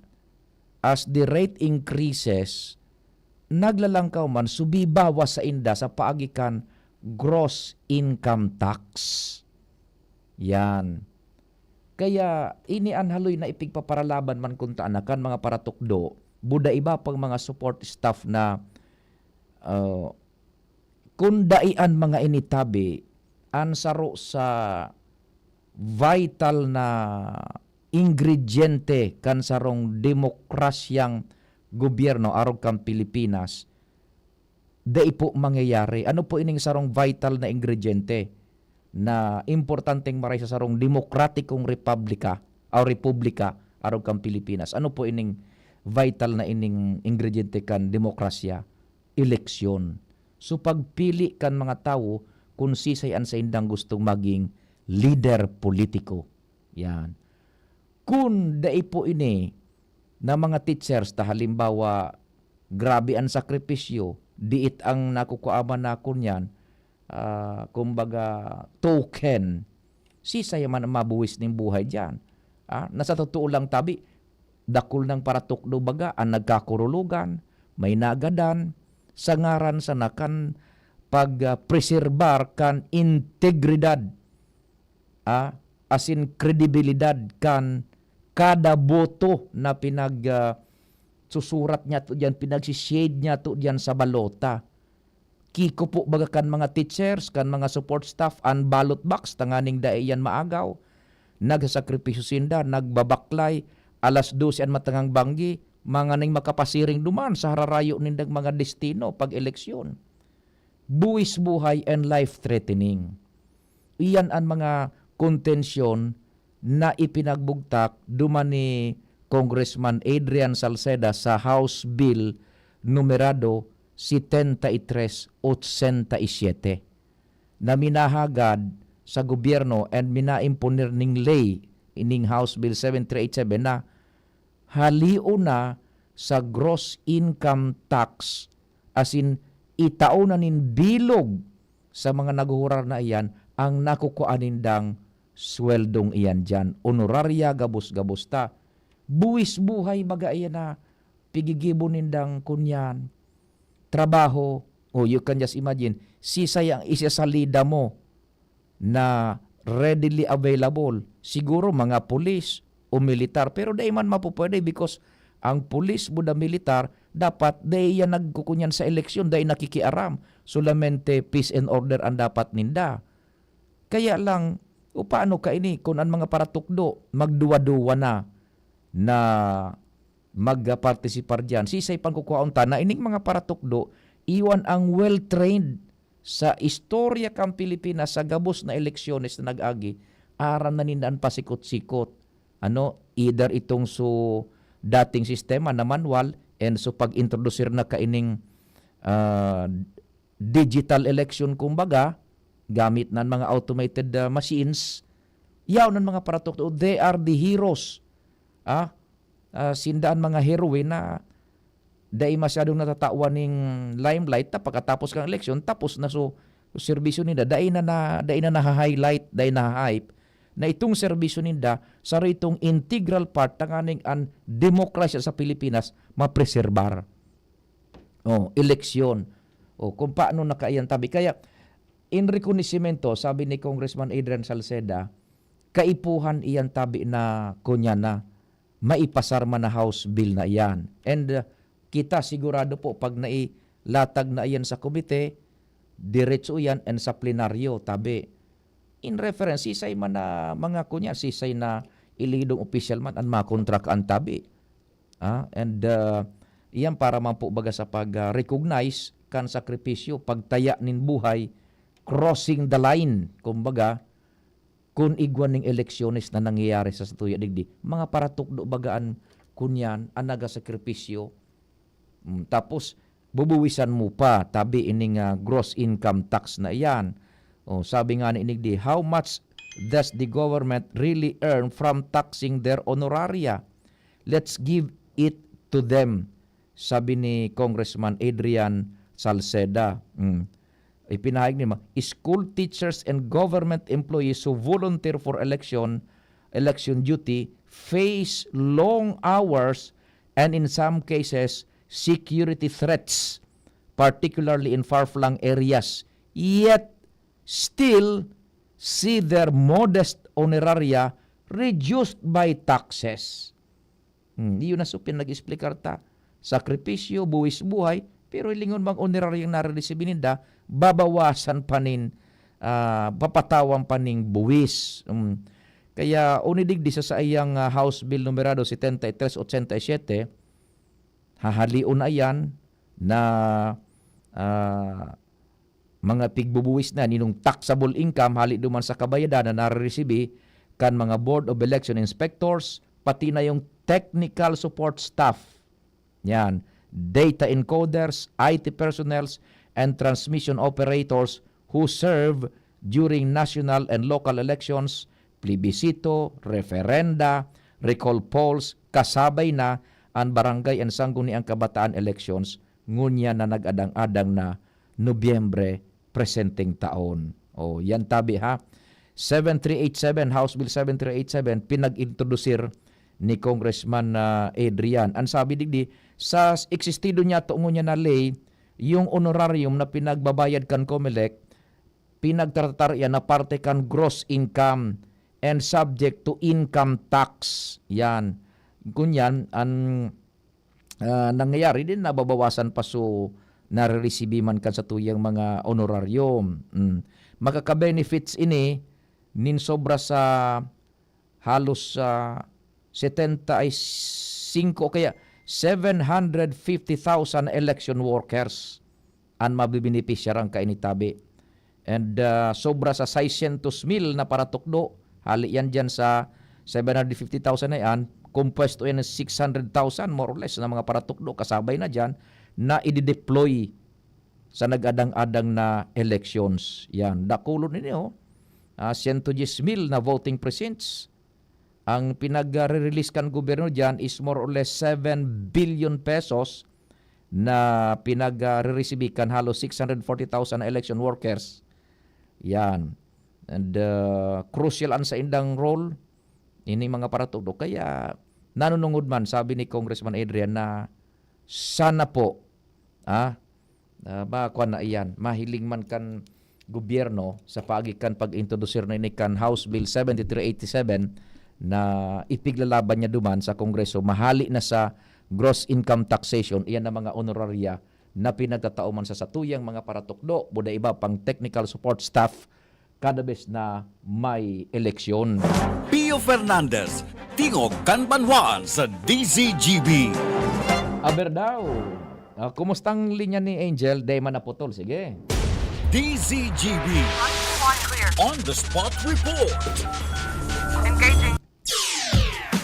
as the rate increases, naglalangkaw man, sumibawas sainda sa paagi kan gross income tax. Yan. Kaya ini an haloy na ipigpaparalaban man kun taan na kan mga paratukdo, buda iba pang mga support staff na, ah, kun dai an mga ini tabi, an saro sa vital na ingrediente kan sarong demokrasyang gobyerno arog kan Pilipinas, dai po mangyayari. Ano po ining sarong vital na ingrediente na importanteng maray sa sarong demokratikong republika o republika arog kan Pilipinas? Ano po ining vital na ining ingrediente kan demokrasya? Eleksyon. So, pagpili kan mga tawo kun sisay an saindang gustong maging lider politiko. Yan. Kun dai po ini na mga teachers, ta halimbawa, grabe an sakripisyo, diit ang nakukuaman na kunyan, ah, kumbaga, token, sisay man ang mabuwis nin buhay diyan? Ah, na sa totoo lang tabi, dakul nang paratukdo baga an nagkakurulugan, may nagadan, sa ngaran sana kan pag, ah, preserbar kan integridad, ah, asin kredibilidad kan kada boto na pinag, ah, susurat niyato diyan, pinagsi-shade niyato diyan sa balota. Kiko po baga kan mga teachers, kan mga support staff, an ballot box tanganing dai iyan maagaw. Nagsasakripisyo sinda, nagbabaklay, alas dose an matangang banggi, manganing makapasiring duman sa hararayo nindang mga destino pag eleksyon. Buwis buhay and life-threatening. Iyan an mga kontensyon na ipinagbugtak duman ni Congressman Adrian Salceda sa House Bill numerado setenta y tres ochenta y siete, na minahagad sa gobyerno and minaimponer ning ley, ining House Bill seven three eight seven, na halion na sa gross income tax, asin itao na nin bilog sa mga naghuhurar na iyan ang nakukuha nindang sweldong iyan diyan. Honoraria, gabos-gabos ta. Buwis buhay baga iyan na pigigibo nindang kunyan. Trabaho, oh, you can just imagine, sisay ang isasalida mo na readily available? Siguro mga pulis o militar, pero dai man mapupwede because ang pulis, buda militar, dapat dai yan nagkukunyan sa eleksyon, dai nakikiaram, solamente peace and order ang dapat ninda. Kaya lang, o paano kaini kun an mga paratukdo magduwa-duwa na, na magpartisipar diyan? Sisay pang kukuhaon ta na ining mga paratukdo, iwan ang well-trained sa istorya kan Pilipinas sa gabos na eleksyones na nag-agi, aram na ninda an pasikot-sikot. Ano, either itong so dating sistema na manual and so pag-introdusir na kaining, ah, digital election, kumbaga, gamit na an mga automated, ah, machines, yaon an mga paratukdo, they are the heroes. Ah, ah, sinda an mga heroine na dai masyadong natatawan ning limelight, ta pagkatapos kan eleksyon, tapos na so, so serbisyo ninda. Dai na, na, dai na naha-highlight, dai naha-hype na itong serbisyo ninda, saro itong integral part tanganing an demokrasya sa Pilipinas mapreserbar. Oh, eleksyon. Oh, kung paano nakaiyan tabi. Kaya, in rekonosimento, sabi ni Congressman Adrian Salceda, kaipuhan iyan tabi na kunya na maipasar man na House Bill na iyan. And, uh, kita sigurado po, pag nailatag na iyan sa komite, diretso iyan and sa plenaryo, tabi. In reference, sisay man na mga kunya, sisay na elidong opisyal man, an makontra ka an tabi. Ah, and, uh, iyan para man po baga sa pag, uh, recognize kan sakripisyo, pagtaya nin buhay, crossing the line, kumbaga, kun igwa ning eleksyones na nangyayari sa satuya digdi, mga paratukdo baga an kunyan, an nagasakripisyo. Mm, tapos, bubuwisan mo pa, tabi ining, ah, gross income tax na iyan. Oh, sabi nga ni inigdi, "How much does the government really earn from taxing their honoraria? Let's give it to them," sabi ni Congressman Adrian Salceda. Mm. Ipinahayag niya, "School teachers and government employees who volunteer for election, election duty face long hours and in some cases, security threats, particularly in far-flung areas. Yet, still see their modest honoraria reduced by taxes." Hmm, iyo na so pinag-explicar ta. Sakripisyo, buwis buhay, pero hilingon mang honoraryang nareresibi ninda, babawasan pa nin, ah, papatawan pa ning buwis. Hmm. Kaya, unidigdi sa saiyang, ah, House Bill numerado setenta y tres ochenta y siete, hahalion na iyan na, ah, mga pigbubuwis na nining taxable income hali duman sa kabayadan na nareresibi kan mga Board of Election Inspectors, pati na yung technical support staff. Yan. Data encoders, I T personnels, and transmission operators who serve during national and local elections, plebisito, referenda, recall polls, kasabay na an barangay and sangguniang kabataan elections, ngunyan na nag-adang-adang na Nobyembre presenteng taon. O, yan tabi ha. Seven three eight seven, House Bill seven three eight seven, pinag-introdusir ni Congressman, ah, Adrian. Ang sabi digdi, sa existido niyato ngunyan na ley, Yung honorarium na pinagbabayad kan Comelec, pinagtratar yan na parte kan gross income and subject to income tax. Yan. Kunyan, an, ah, nangyayari din, nababawasan pa so nariresibi man kan satuyang mga honorarium. Mm. Makaka-benefits ini nin sobra sa halos, ah, setenta y cinco o kaya seven hundred fifty thousand election workers an mabebenepisyar ang kaini tabi. And, ah, sobra sa seiscientos mil na paratukdo, hali yan dyan sa seven hundred fifty thousand na yan, kompuesto yan ng six hundred thousand, more or less, na mga paratukdo, kasabay na dyan, na i-deploy sa nag-adang-adang na elections. Yan, dakulon ini, oh. Ah, sento dyes mil na voting precincts. Ang pinag-re-release kan gobyerno diyan is more or less seven billion pesos na pinag-re-receive kan halos six hundred forty thousand na election workers. Yan. And, uh, crucial an saindang role ini mga paratukdo. Kaya nanunungod man, sabi ni Congressman Adrian, na sana po, ah, ah, makuha na iyan, mahiling man kan gobyerno sa paagi kan pag-introdusir na ini kan House Bill seventy-three eighty-seven na ipiglalaban niya duman sa Kongreso, mahali na sa gross income taxation, iyan na mga honoraria na pinagtatao man sa satuyang mga paratukdo, buda iba pang technical support staff, kada bes na may eleksyon. Pio Fernandez, tingog kan banwaan sa D Z G B. Aber daw. Ah, kumustang linya ni Angel? Di man naputol. Sige. D Z G B. On the Spot Report. Engaging.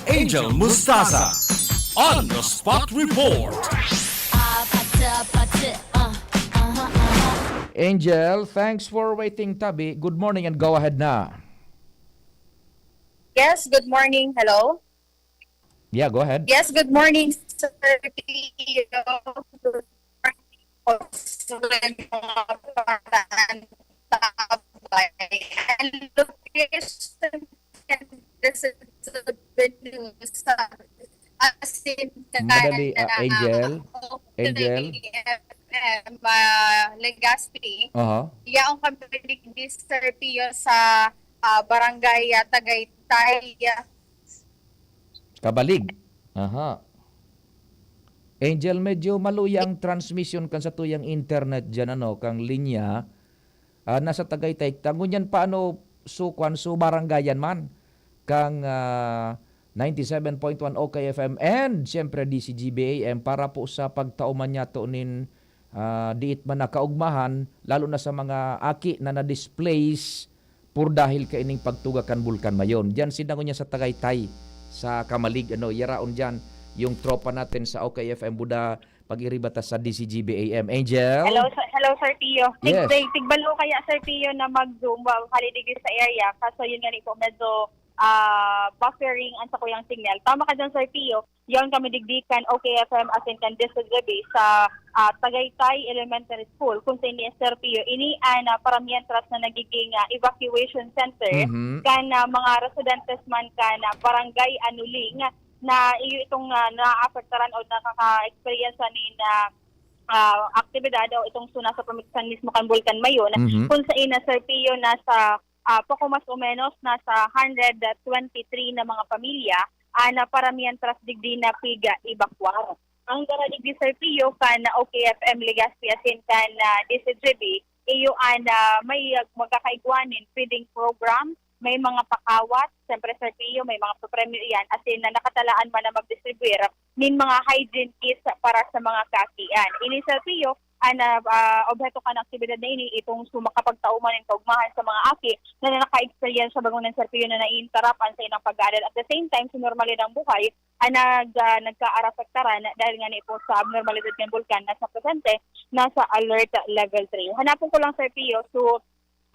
Angel Mustaza. On the Spot Report. Angel, thanks for waiting, tabi. Good morning and go ahead na. Yes, good morning. Hello. Yeah, go ahead. Yes, good morning, Sir Leo. Good morning po sa mga kabataan, Tabay. And location, this is the news. As in, Madali, ah, Angel. Angel. F M, ah, Legazpi. Aha. Yaong kami digdi, Sir Pio, sa, ah, barangay, ah, Tagaytay. Kabalig. Aha. Angel, medyo maluya ang transmission kan satuyang internet diyan, ano, kang linya. Ah, nasa Tagaytay. Ta ngunyan pa, ano, so, kwan, so, barangayan man kang, ah, ninety-seven point one O K F M and, siyempre, D Z G B A M para po sa pagtao man niyato nin, ah, diit man na kaugmahan, lalo na sa mga aki na na-displace por dahil kaining pagtuga kan Bulkan Mayon. Diyan sinda ngunyan sa Tagaytay, sa Camalig, ano, yaraon diyan yung tropa natin sa O K F M buda pag-iriba ta sa D Z G B A M. Angel? Hello, sir, hello, Sir Pio. Tig, Yes. tig, tigbalo kaya, Sir Pio, na mag-Zoom, ah, hali digdi sa area. Kaso yun nga ni po, medyo ah, buffering ang sakuyang signal. Tama ka dyan, Sir Pio. Yaon kami digdi kan O K F M asin kan D Z G B sa, ah, Tagaytay Elementary School, kung sa ini, Sir Pio, ini an, ah, paramientras na nagiging, ah, evacuation center Mhm. kan, ah, mga residentes man kan, ah, Barangay Anuling na iyo itong, ah, naapektaran o nakaka-experience nin, ah, ah, aktibidad o itong suna sa pamigsan mismo kan Bulkan Mayon, Mhm. kung sa ina, Sir Pio, nasa ah, poko mas o menos nasa hundred twenty-three na mga pamilya, ah, na para mientras digdi na piga-evacuar. Ang dara digdi, Sir Pio, kan O K F M Legazpi asin kan, ah, D Z G B, iyo an, ah, may, ah, magkakaigwa nin feeding program, may mga pakawat, siyempre, Sir Pio, may mga papremyo iyan, asin na nakatalaan man na magdistribuir nin mga hygiene kits para sa mga kakian. Ini, Sir Pio, an, ah, ah, obheto kan aktibidad na ini itong su-, makapagtao man nin kaugmahan sa mga aki na naka-experience sa bangong ng Sir Pio na naiintarap an saindang pag-aaral. At the same time, sa normalidad ng buhay, an nag-, ah, nagkaarapektaran dahil nga ni po sa abnormalidad ng bulkan na sa presente, nasa alert level three. Hanapon ko lang, Sir Pio, so,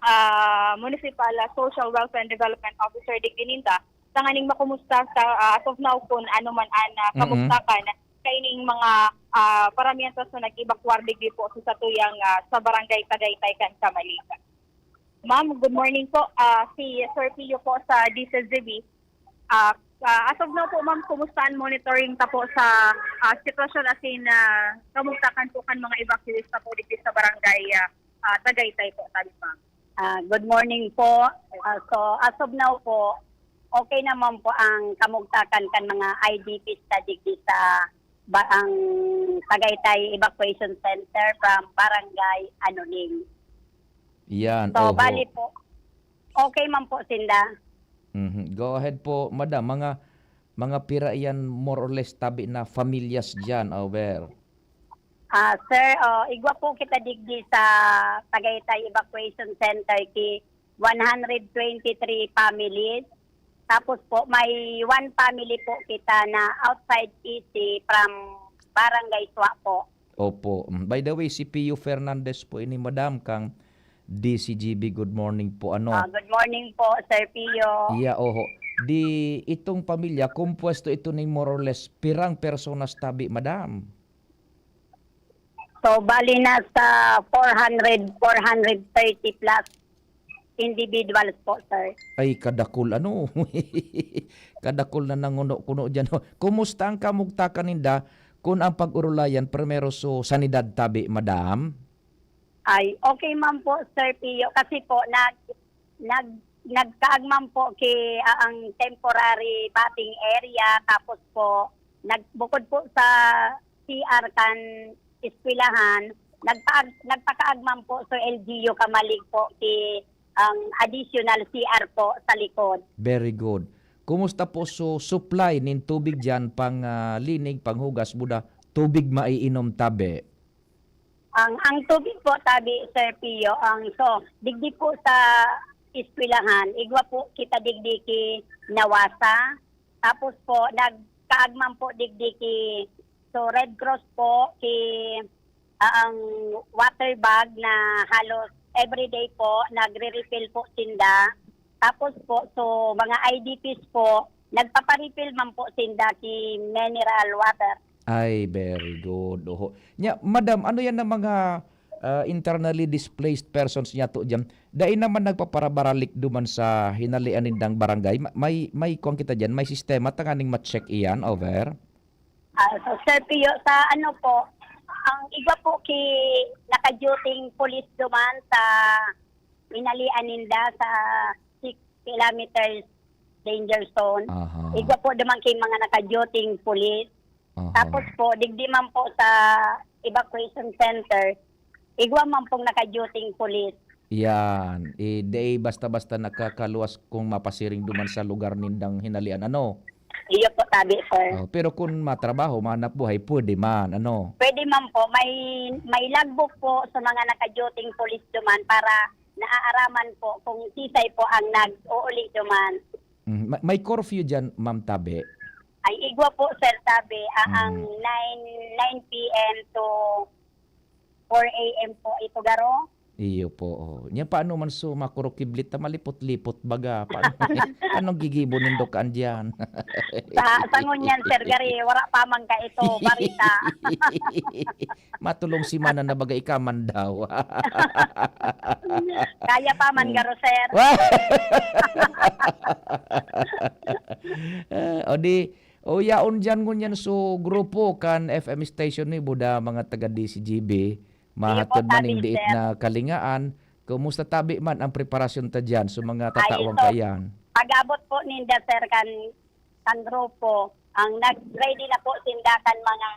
ah, Municipal, ah, Social Welfare and Development Officer digdi ninda, tanganing makumusta sa, ah, as of now, kung ano man an, ah, Mm-mm. kamugtakan kaining mga, ah, paramientos na nag-evacuar digdi po sa satuyang, ah, sa Barangay Tagaytay kan Camalig. Ma'am, good morning po. Ah, si Sir Pio po sa D Z G B. Ah, Ah, as of now po, ma'am, kumusta ang monitoring ta po sa, ah, sitwasyon asin, ah, kamugtakan po kan mga evacuees ta po digdi sa barangay, ah, ah, Tagaytay po, tabi, ma'am? Ah, good morning po. Ah, so, as of now po, okay naman po ang kamugtakan kan mga I D Ps ta digdi sa ba-, ang Tagaytay Evacuation Center from Barangay Anoling. Yan, So, oho. bali po, okay man po sinda. Mhm. Go ahead po, madam. Mga, mga pira yan, more or less, tabi na familias dyan, over? Ah, sir, oh, igwa po kita digdi sa Tagaytay Evacuation Center ki one hundred twenty-three families. Tapos po, may one family po kita na outside P C from Barangay Sua po. Opo. Mm, by the way, si Pio Fernandez po ini, madam, kang D C G B. Good morning po, ano? Ah, good morning po, Sir Pio. Iya, oho. Di itong pamilya, kumpuesto ito ning more or less pirang personas tabi, madam? So, bali nasa four hundred, four hundred thirty plus individuals po, sir. Ay, kadakul ano? Kadakul na nanguno-kuno dyan. Kumusta ang kamugtakan ninda kun ang pag-orulayan primero so sanidad tabi, madam? Ay, okay man po, Sir Pio. Kasi po, nag, nag, nagkaagman po ki, ah, ang temporary bathing area. Tapos po, nag, bukod po sa C R kan eskwelahan, nagpaag-, nagpakaagman po sa L G U Kamalig po ki ang additional C R po sa likod. Very good. Kumusta po so supply nin tubig diyan, pang, ah, linig, panghugas, buda, tubig maiinom tabi? Ang, ang tubig po tabi, Sir Pio, ang so, digdi po sa eskwelahan, igwa po kita digdi ki Nawasa. Tapos po, nagkaagman po digdi ki, so, Red Cross po, ki, ah, ang water bag na halos everyday po, nagre-refill po sinda. Tapos po, so, mga I D Ps po, nagpapa-refill man po sinda ki mineral water. Ay, very good. Oho. Nya, madam, ano yan ang mga, ah, internally displaced persons niya to diyan? Dai naman nagpaparabaralik duman sa hinalian nindang barangay? Ma-, may, may kuwan kita diyan? May sistema tanganing ma-check iyan? Over? Ah, so, Sir Pio, sa ano po, ang iba po ki naka-duty-ing pulis duman sa hinalian ninda sa six kilometers danger zone. Aha. Igwa po duman ki mga naka-duty-ing pulis. Aha. Tapos po, digdi man po sa evacuation center, igwa man pong naka-duty-ing pulis. Yan. Eh, di basta-basta nakakaluwas kung mapasiring duman sa lugar nindang hinalian, ano? Iyo po, tabi, sir. Oh, pero kung matrabaho, mahanap buhay, pwede man, ano? Pwede man po. May, may logbook po sa mga naka-duty-ing pulis duman para naaaraman po kung sisay po ang nag-uuli duman. Mm, ma-, may curfew diyan, Ma'am Tabe? Ay, igwa po, Sir Tabe. Ah, ang Mm. nine, nine P M to four A M po ito, garo. Iyo po, oh. Nya, paano man so makurukiblit ta malipot-lipot baga? Paano, anong gigibo nindo kaan diyan? Sa, sa ngunyan, Sir, gari, wala pa man ka ito, barita. Matulong semana na baga ika man daw. Kaya pa man, Mm. garo, sir. Wa-, Ah, o di, o yaon diyan ngunyan so grupo kan F M station ni Buda, mga taga D C G B, Iyo po, mahatod man tabi, ning diit sir. na kalingaan. Kumusta tabi man ang preparasyon ta diyan so mga Ay, tatawang so, kaiyan? Pag-abot po ninda, sir, kan, kan grupo, ang nag-ready na po sinda kan mga,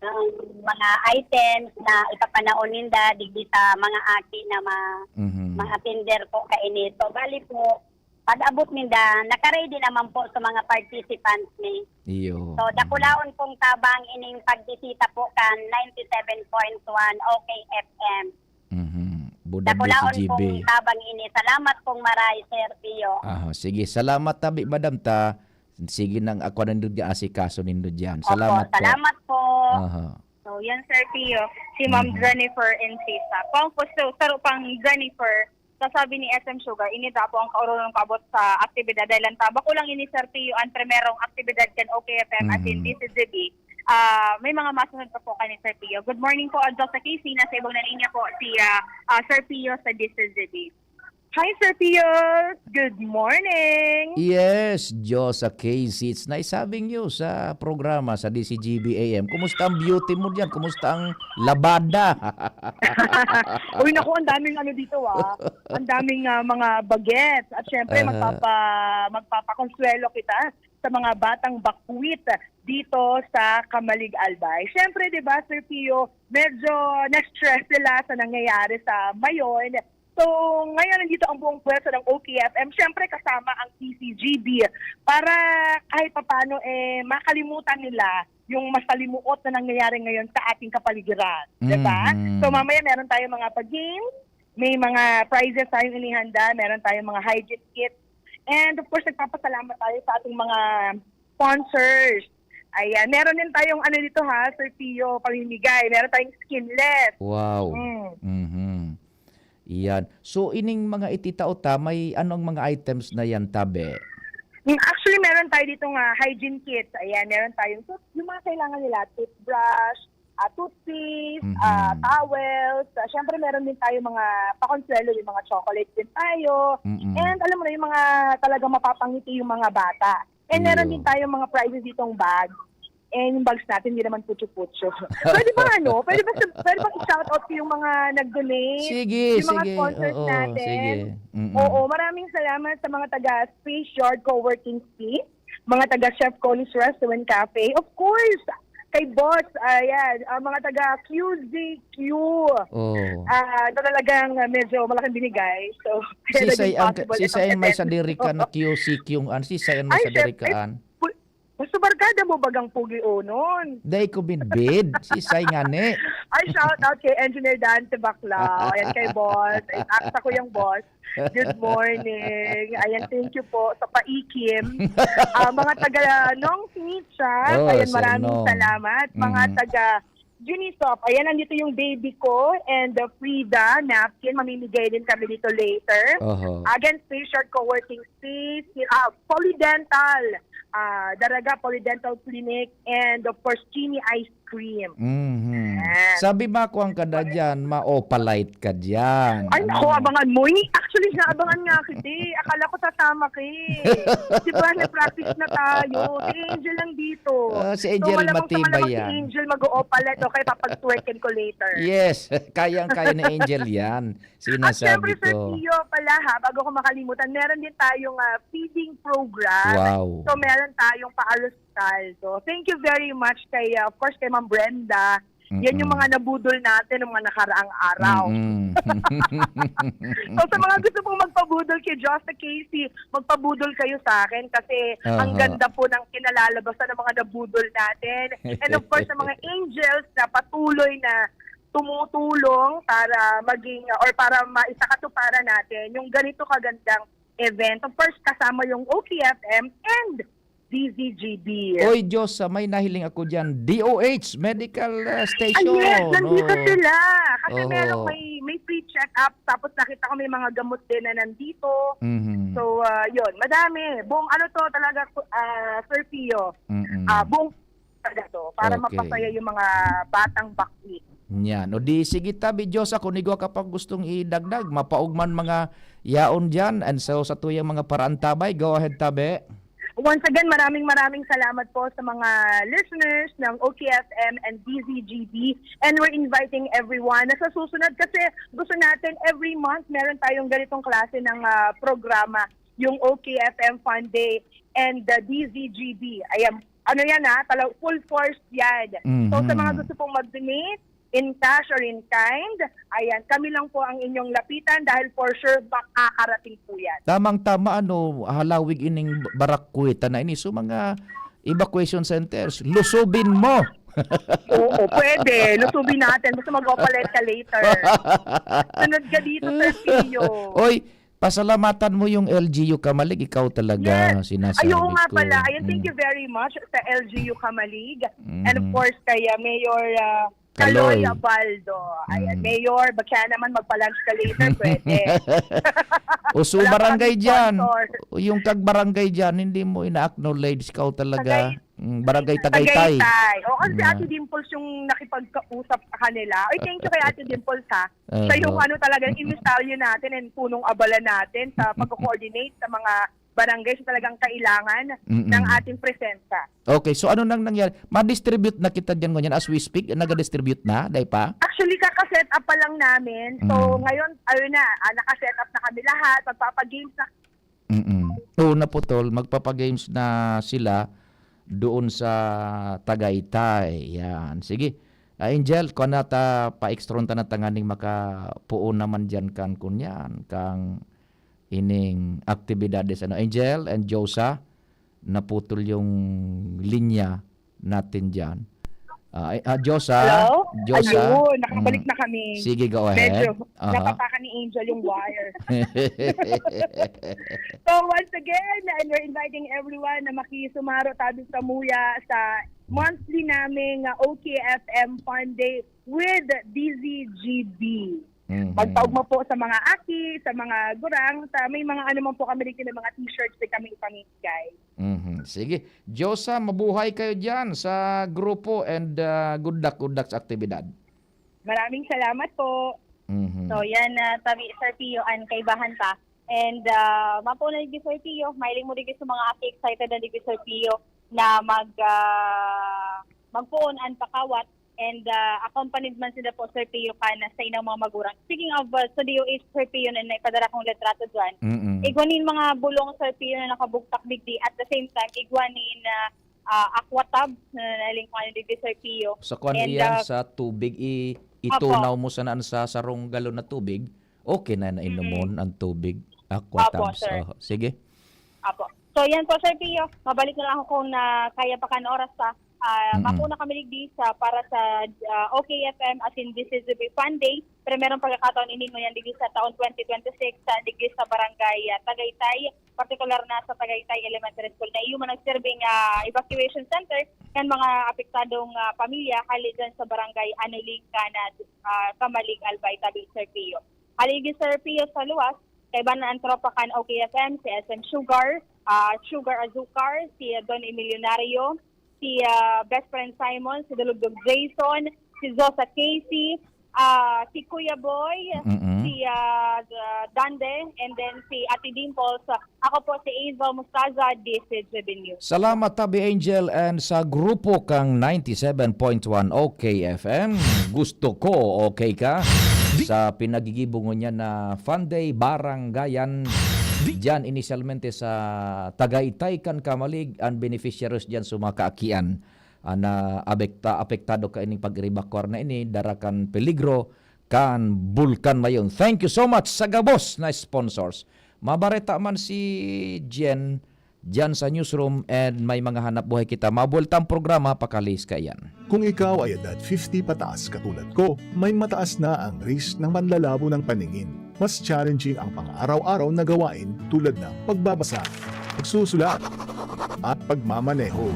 ang mga items na ipapanaon ninda digdi sa mga aki na ma-, Mhm. ma-attender po kaini. So, bali po, pag-abot ninda, naka-ready naman po sa mga participants ni. Iyo. So, dakulaon pong tabang ining pagbisita po kan ninety seven point one O K F M. Mhm. Buda Dakulaon D C G B. pong tabang ini. Salamat pong maray, Sir Pio. Aha, sige. Salamat tabi, madam, ta. Sige nang ako nindod nga asikaso nindo diyan. Opo, Salamat po. salamat po. Aha. So, yan, Sir Pio. Si Ma'am Mhm. Jennifer Encisa. Kung po, so, saro pang Jennifer, sa sabi ni S M Sugar, ini daw po ang kaurulong kaabot sa aktibidad. Dahil ang tabak ko lang ini, Sir Pio, ang primerong aktibidad kan O K F M at in Mhm. D C G B. Ah, may mga masunod pa po kani, Sir Pio. Good morning po, Adjo sa K C. Nasa ibang na linya po si, ah, ah, Sir Pio sa D C G B. Hi, Sir Pio. Good morning. Yes, Diyosa Casey. It's nice having you sa programa sa D C G B A M. Kumusta ang beauty mo diyan? Kumusta ang labada? Uy, naku, ang daming ano dito, ah. Ang daming, ah, mga bagets. At syempre, Aha. magpapa-, magpapakonsuelo kita sa mga batang bakwit dito sa Camalig, Albay. Syempre, di ba, Sir Pio, medyo na-stress sila sa nangyayari sa Mayon. So, ngayon, nandito ang buong pwersa ng O K F M. Siyempre, kasama ang T C G B para kahit papano, eh, makalimutan nila yung masalimuot na nangyayari ngayon sa ating kapaligiran. Di ba? Mhm. So, mamaya meron tayong mga pag-games, may mga prizes tayong inihanda, meron tayong mga hygiene kits, and of course, nagpapasalamat tayo sa ating mga sponsors. Ayan, meron din tayong ano dito ha, Sir Pio, pamimigay. Meron tayong skinless. Wow. Mm. Mhm. Iyan. So, ining mga ititao ta, may anong mga items na yan, tabi? Mm, actually, meron tayo dito nga hygiene kits. Ayan, meron tayong tooth-, yung mga kailangan nila, toothbrush, ah, toothpaste, Mhm. ah, towels. Ah, syempre, meron din tayo mga pakonsuelo, yung mga chocolate din tayo. Mm-mm. And alam mo na, yung mga talagang mapapangiti yung mga bata. And meron Iyo. din tayong mga prizes ditong bag. And yung bags natin, hindi naman putyo-putyo. Pwede ba ano? Pwede ba, pwede ba i-shout out yung mga nag-donate? Sige, Yung mga sige. sponsors Oo, natin? sige. Mm-mm. Oo, maraming salamat sa mga taga Space Yard Co-working Space, mga taga Chef Connie's Restaurant Cafe. Of course, kay Boss, ayan, ang mga taga Q Z Q. Oh. Ah, na talagang, ah, medyo malaking binigay. So, kaya Sisay naging ang, possible sisay itong ang may event. sadiri ka na Q C Q, an? Sisay ang may Ay, sadiri syempre. ka, an? Pu-, basta barkada mo bagang pugi onon. Dai ko binbid. Sisay ngani. Ay, shout out kay Engineer Dante Baclao. Ayan kay Boss. Ay, akta ko yung Boss. Good morning. Ayan, thank you po sa paikim. Ah, mga taga Nong Smith siya. Oh, Ayan, Sir maraming Nong. salamat. Mga Mhm. taga Unisop. Ayan, nandito yung baby ko and, uh, Frida, napkin. Mamimigay din kami dito later. Oho. Again, Space Short Co-working Space, ah, Polydental, ah, Daraga Polydental Clinic, and of course, Genie Ice Cream. Mhm. Ayan. Sabi ba ko ang kada dyan, ma-opalite ka dyan? Ay, Ano? naku, abangan mo. Ini-, actually, naabangan nga kita eh. Akala ko tatama ka eh. Di ba, nag-practice na tayo. Si Angel lang dito. Ah, si So, Angel malamang sa matibay malamang si yan. Angel mag-oopalet o kaya papag-twerkin ko later. Yes, kayang-kaya ni Angel yan. At Sinasabi syempre, Sir ko. Pio pala ha, bago ko makalimutan, meron din tayong, ah, feeding program. Wow. So, meron tayong pa-alusal. So, thank you very much kay, ah, of course, kay Ma'am Brenda. Yan yung Mm-mm. mga nabudol natin ng mga nakaraang araw. Mm-mm. So, sa mga gusto pong magpabudol kay Josta Casey, magpabudol kayo sa akin kasi ang Aha. ganda po ng kinalalabasan ng mga nabudol natin. And of course, sa mga angels na patuloy na tumutulong para maging, or para maisakatuparan natin yung ganito kagandang event. Of course, kasama yung O K F M and D Z G B. Oy, Diyos, ah, may nahiling ako dyan. D O H Medical, ah, Ah, Station. yes, nandito Oo. sila. Kasi Oho. merong may, may free check-up, tapos nakita ko may mga gamot din na nandito. Mhm. So, ah, yun, madami. Buong ano to talaga, ah, Sir Pio. Mm-mm. Ah, buong talaga to para Okay. mapasaya yung mga batang bakwit. Yan. O di, sige, tabi, Diyos, ako, igwa ka pang gustong idagdag. Mapaogman mga yaon dyan. And so, sa tuyang mga paraantabay, go ahead, tabi. Once again, maraming, maraming salamat po sa mga listeners ng O K F M and D Z G B. And we're inviting everyone na sa susunod, kasi gusto natin every month meron tayong ganitong klase ng, ah, programa, yung O K F M Fun Day and the D Z G B. Ayan, ano yan ha, talagang full force yan. So, sa mga Mhm. gusto pong mag-donate, in cash or in kind, ayan, kami lang po ang inyong lapitan dahil for sure makakarating po yan. Tamang-tama, ano, halawig ining barakweta na ini. So, mga evacuation centers, lusubin mo. Oo, pwede. Lusubin natin. Basta mag-operate ka later. Sunod ka dito, Sir Pio. Oy, pasalamatan mo yung L G U Camalig, ikaw talaga Yes. sinasabi Ay, oo nga ko. pala. Ayan, thank Mm. you very much sa L G U Camalig. And of Mm. course, kay, ah, Mayor, ah, Kaloy Kaloy. Abaldo. Ayan, Mm. Mayor, baka naman magpa-lunch ka later, pwede. O, so, Wala pa barangay kaming dyan. sponsor. O, yung kag-barangay dyan, hindi mo ina-acknowledge, ikaw talaga. Kagay-, Mm, Barangay Tagaytay. Tagaytay. O, kasi si Yeah. Ate Dimples yung nakipagkausap sa kanila. Ay, thank you kay Ate Dimples, ha. Oo. Siya yung ano talaga, yung imistalyo natin and punong abala natin sa pag-coordinate sa mga barangay sa talagang kailangan Mm-mm. ng ating presensya. Okay, so ano nang nangyari? Ma-distribute na kita dyan ngunyan as we speak? Nag-distribute na? Dai pa? Actually, kaka-set up pa lang namin. So, Mm. ngayon, ayun na, ah, naka-set up na kami lahat. Magpapagames na. Mm-mm. Oo, naputol. Magpapagames na sila doon sa Tagaytay. Yan. Sige. Ah, Angel, kung na ta, pa-extron ta na tanganing makapuon naman dyan kan kunyan, kang ining aktibidades. Ano, Angel and Josa, naputol yung linya natin dyan. Ah, eh, ah, Josa? Hello? Josa? Ayun, nakabalik Mm. na kami. Sige, go ahead. Medyo Aha. Napatakan ni Angel yung wire. So once again, and we're inviting everyone na makisumaro tabi sa Muya sa monthly naming uh, O K F M Fun Day with D Z G B. Mhm. Magpaugma po sa mga aki, sa mga gurang, sa may mga ano man po kami rin, may mga t-shirts din kami ipamigay. Mhm. Sige. Josa, mabuhay kayo dyan sa grupo and ah, good luck, good luck sa aktibidad. Maraming salamat po. Mhm. So yan na tabi Sir Pio an kaibahan pa. And uh, mapo na digdi Sir Pio, mailing mo digdi sa mga aki excited na digdi Sir Pio na mag uh, magpuon an pakawat and uh, accompanied man sila po Sir Pio kan sa inang mga magurang. Speaking of uh, sa D O H Sir Pio na naipadara kong litrato dyan. Mm-mm. Igwa nin mga bulong Sir Pio na nakabugtak digdi at the same time igwa nin uh, uh, aqua tubs na nalingkuhan digdi Sir Pio. Sa kwan And, iyan, uh, sa tubig, i- itunaw mo sana sa sarong galon na tubig, okay na na inomon ang tubig. Aqua Opo, tubs. sir. Oh, sige. Apo. So yan po Sir Pio, mabalik na lang ako kung na kaya pa kan oras pa. Ah, Mm-mm. Mapo na kami digdi sa para sa ah, O K F M as in this is the Fun Day. Primerong pagkakataon ini mo yan digdi sa taon twenty twenty-six sa digdi sa barangay ah, Tagaytay, partikular na sa Tagaytay Elementary School na iyo man nagserbing ah, evacuation center kan mga apektadong ah, pamilya hali dyan sa barangay Aniling Kanad, ah, Camalig, Albay, Tabi, Sir Pio. Haligi Sir Pio sa luwas, kaibahan na ang tropa kan O K F M, si S M Sugar, ah, Sugar Azúcar, si Don Emilio Nario, si ah, Best Friend Simon, si Dalugdog Jason, si Zosa Casey, ah, si Kuya Boy, Mm-mm. si ah, D- Dande, and then si Ate Dimples. Ako po si Angel Mustaza, D C G B News. Salamat, Tabi Angel, and sa grupo kang ninety-seven point one O K F M. Gusto ko, okay ka? Sa pinagigibong niya na Fun Day Barangayan, dyan inisyalmente sa Tagaytay kan Camalig, ang beneficiaries dyan sa mga kaakian ah, na abekta, apektado ka ining pag-evacuar na ini, dara kan peligro kan bulkan na yun. Thank you so much sa gabos na sponsors. Mabareta man si Jen dyan sa newsroom and may mga hanap buhay kita. Mabuwelta ang programa, pakalis ka yan. Kung ikaw ay edad fifty pataas katulad ko, may mataas na ang risk ng panlalabo ng paningin. Mas challenging ang pang-araw-araw na gawain tulad ng pagbabasa, pagsusulat, at pagmamaneho.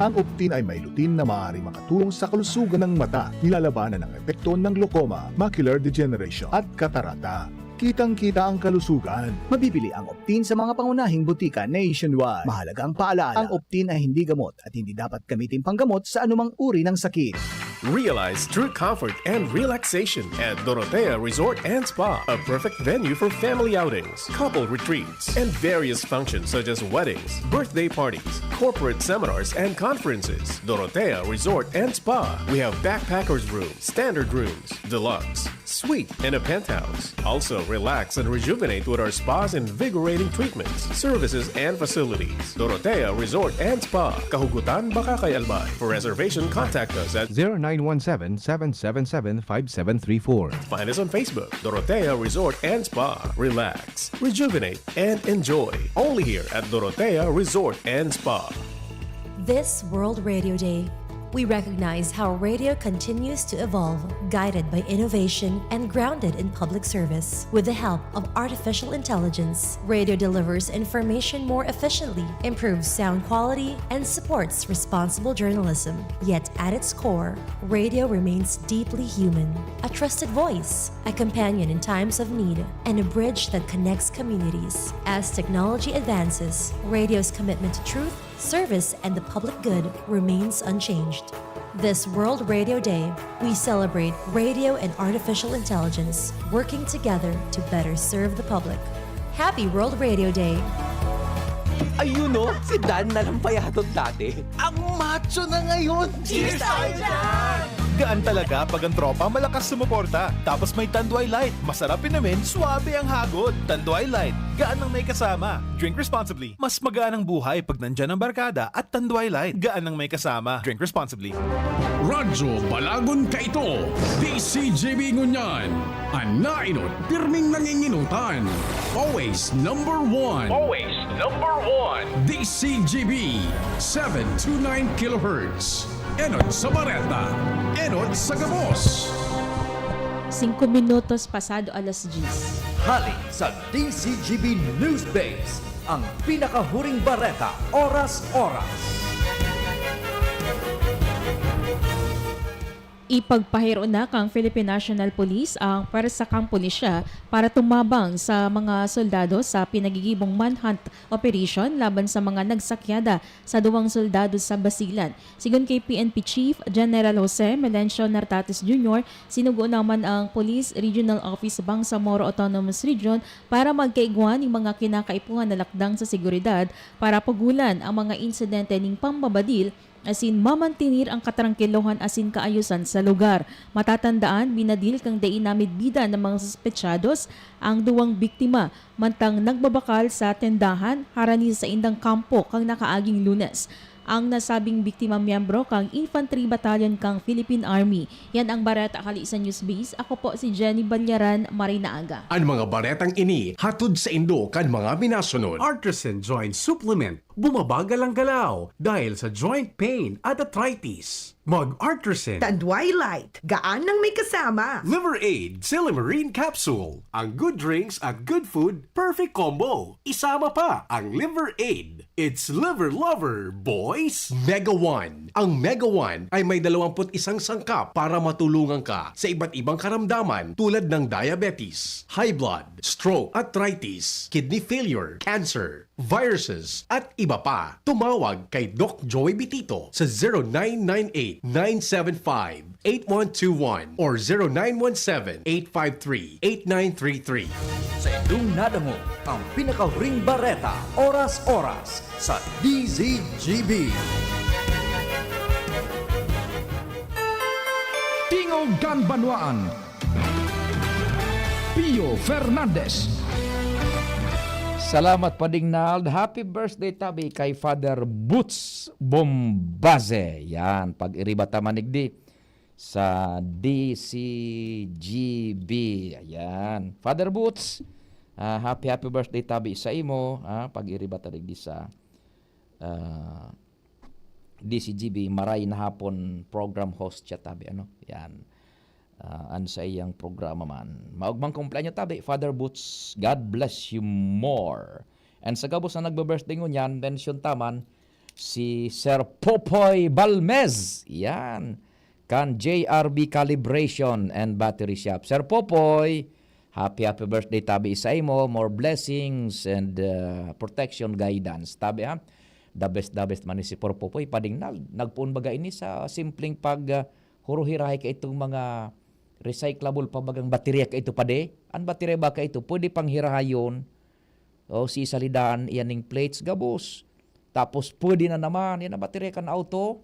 Ang Optin ay may lutein na maaaring makatulong sa kalusugan ng mata, nilalabanan ang epekto ng glaucoma, macular degeneration, at katarata. Kitang-kita ang kalusugan. Mabibili ang Optin sa mga pangunahing butika nationwide. Mahalagang paalala, ang Optin ay hindi gamot at hindi dapat gamitin panggamot sa anumang uri ng sakit. Realize true comfort and relaxation at Dorotea Resort and Spa, a perfect venue for family outings, couple retreats, and various functions such as weddings, birthday parties, corporate seminars, and conferences. Dorotea Resort and Spa. We have backpackers room, standard rooms, deluxe, suite, and a penthouse. Also, relax and rejuvenate with our spa's invigorating treatments, services, and facilities. Dorotea Resort and Spa, Kahugutan, Bacacay, Albay. For reservation, contact us at zero nine one seven, seven seven seven, five seven three four. Find us on Facebook, Dorotea Resort and Spa. Relax, rejuvenate, and enjoy. Only here at Dorotea Resort and Spa. This World Radio Day, we recognize how radio continues to evolve, guided by innovation and grounded in public service. With the help of artificial intelligence, radio delivers information more efficiently, improves sound quality, and supports responsible journalism. Yet at its core, radio remains deeply human, a trusted voice, a companion in times of need, and a bridge that connects communities. As technology advances, radio's commitment to truth, Service and the public good remains unchanged. This World Radio Day, we celebrate radio and artificial intelligence working together to better serve the public. Happy World Radio Day! Ayun no, si Dan na lang payadot dati. Ang macho na ngayon. Cheers tayo dyan! Gaan talaga pag ang tropa malakas sumuporta. Tapos may Tanduay Light. Masarap inumin, swabe ang hagod. Tanduay Light. Gaan ng may kasama. Drink responsibly. Mas magaan ang buhay pag nandyan ang barkada at Tanduay Light. Gaan ng may kasama. Drink responsibly. Radyo Balagon Kaito, D C G B Ngunyan. An nainot, pirming nanginginutan. Always number one. Always number one. D C G B, seven two nine kilohertz. Enot sa Bareta. Enot sa Gabos. Singko minutos pasado alas diyes. Hali sa D C G B News Base, ang pinakahuring bareta, oras-oras. Ipagpahiro na kang Philippine National Police ang pwersa kang pulisya para tumabang sa mga soldado sa pinagigibong manhunt operation laban sa mga nagsakyada sa duwang soldado sa Basilan. Sigon kay P N P Chief General Jose Melencio Nartates Junior, sinugo naman ang Police Regional Office Bangsamoro Autonomous Region para magkaigwa nin mga kinakaipuhan na lakdang sa seguridad para pugulan ang mga insidente nin pambabadil asin mamantenir ang katrangkilohan asin kaayosan sa lugar. Matatandaan, binadil kan dai namidbidan na mga suspetsados ang duwang biktima, mantang nagbabakal sa tendahan harani sa saindang kampo kan nakaaging Lunes. Ang nasabing biktima miyembro kan Infantry Battalion kan Philippine Army. Yan ang bareta hali sa News Base. Ako po si Jenny Balyaran, maray na aga. An mga baretang ini hatod saindo kan mga minasunod. Artisan Joint Supplement, bumabagal ang galaw dahil sa joint pain at arthritis. Mag-Artisan. Tanduay Light, gaan ng may kasama. Liver Aid, Silymarin Capsule. Ang good drinks at good food, perfect combo. Isama pa ang Liver Aid. It's Liver Lover, boys! Mega One. Ang Mega One ay may dalawampu't isang sangkap para matulungan ka sa iba't ibang karamdaman tulad ng diabetes, high blood, stroke, arthritis, kidney failure, cancer, viruses, at iba pa. Tumawag kay Doc Joey Bitito sa zero nine nine eight, nine seven five, eight one two one or zero nine one seven, eight five three, eight nine three three. Sa indong nadangog, ang pinakahuring bareta, oras-oras, sa D Z G B. Tingog kan Banwaan, Pio Fernandez. Salamat, Pading Nald. Happy birthday tabi kay Father Boots Bombaze. Yan, pag-iriba ta man digdi sa D C G B. Ayan. Father Boots, ah, happy, happy birthday tabi sa imo. Ah, pag-iriba ta digdi sa, ah, D C G B, maray na hapon program host siya tabi, ano? Yan. Ah, an saiyang programa man. Maogmang kumpleanyo tabi, Father Boots. God bless you more. And sa gabos na nagbe-birthday ngunyan, mention ta man si Sir Popoy Balmez. Yan. Kan J R B Calibration and Battery Shop. Sir Popoy, happy, happy birthday tabi sa imo. More blessings and, uh, protection, guidance. Tabi, ha? The best, the best man ni si Sir Popoy. Pading nag, nagpoon baga ini sa simpleng pag, uh, huruhirahay kaitong mga recyclable pa bagang baterya kaito padi. An baterya ba kaito, pwede pang hirahayon o sisalidan iyan ning plates gabos. Tapos pwede na naman, yan ang baterya kan auto.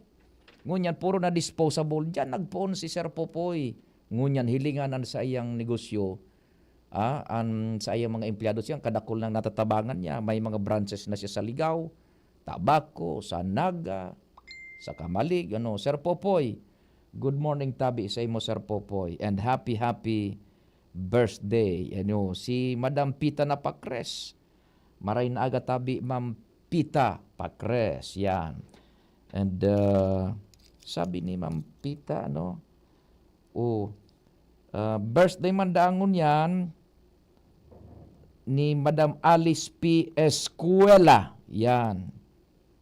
Ngunyan, puro na disposable. Diyan nagpoon si Sir Popoy. Ngunyan, hilingan an saiyang negosyo. Ah, an saiyang mga empleyado siya, kadakul nang natatabangan niya. May mga branches na siya sa Ligao, Tabaco, sa Naga, sa Camalig, ano. Sir Popoy, good morning tabi sa imo, Sir Popoy, and happy, happy birthday. Ano, si Madam Pita Napakres. Maray na aga tabi, Ma'am Pita Pakres, yan. And, uh, sabi ni Ma'am Pita, ano, oh, uh, birthday man daangon yan ni Madam Alice P. Escuela, yan.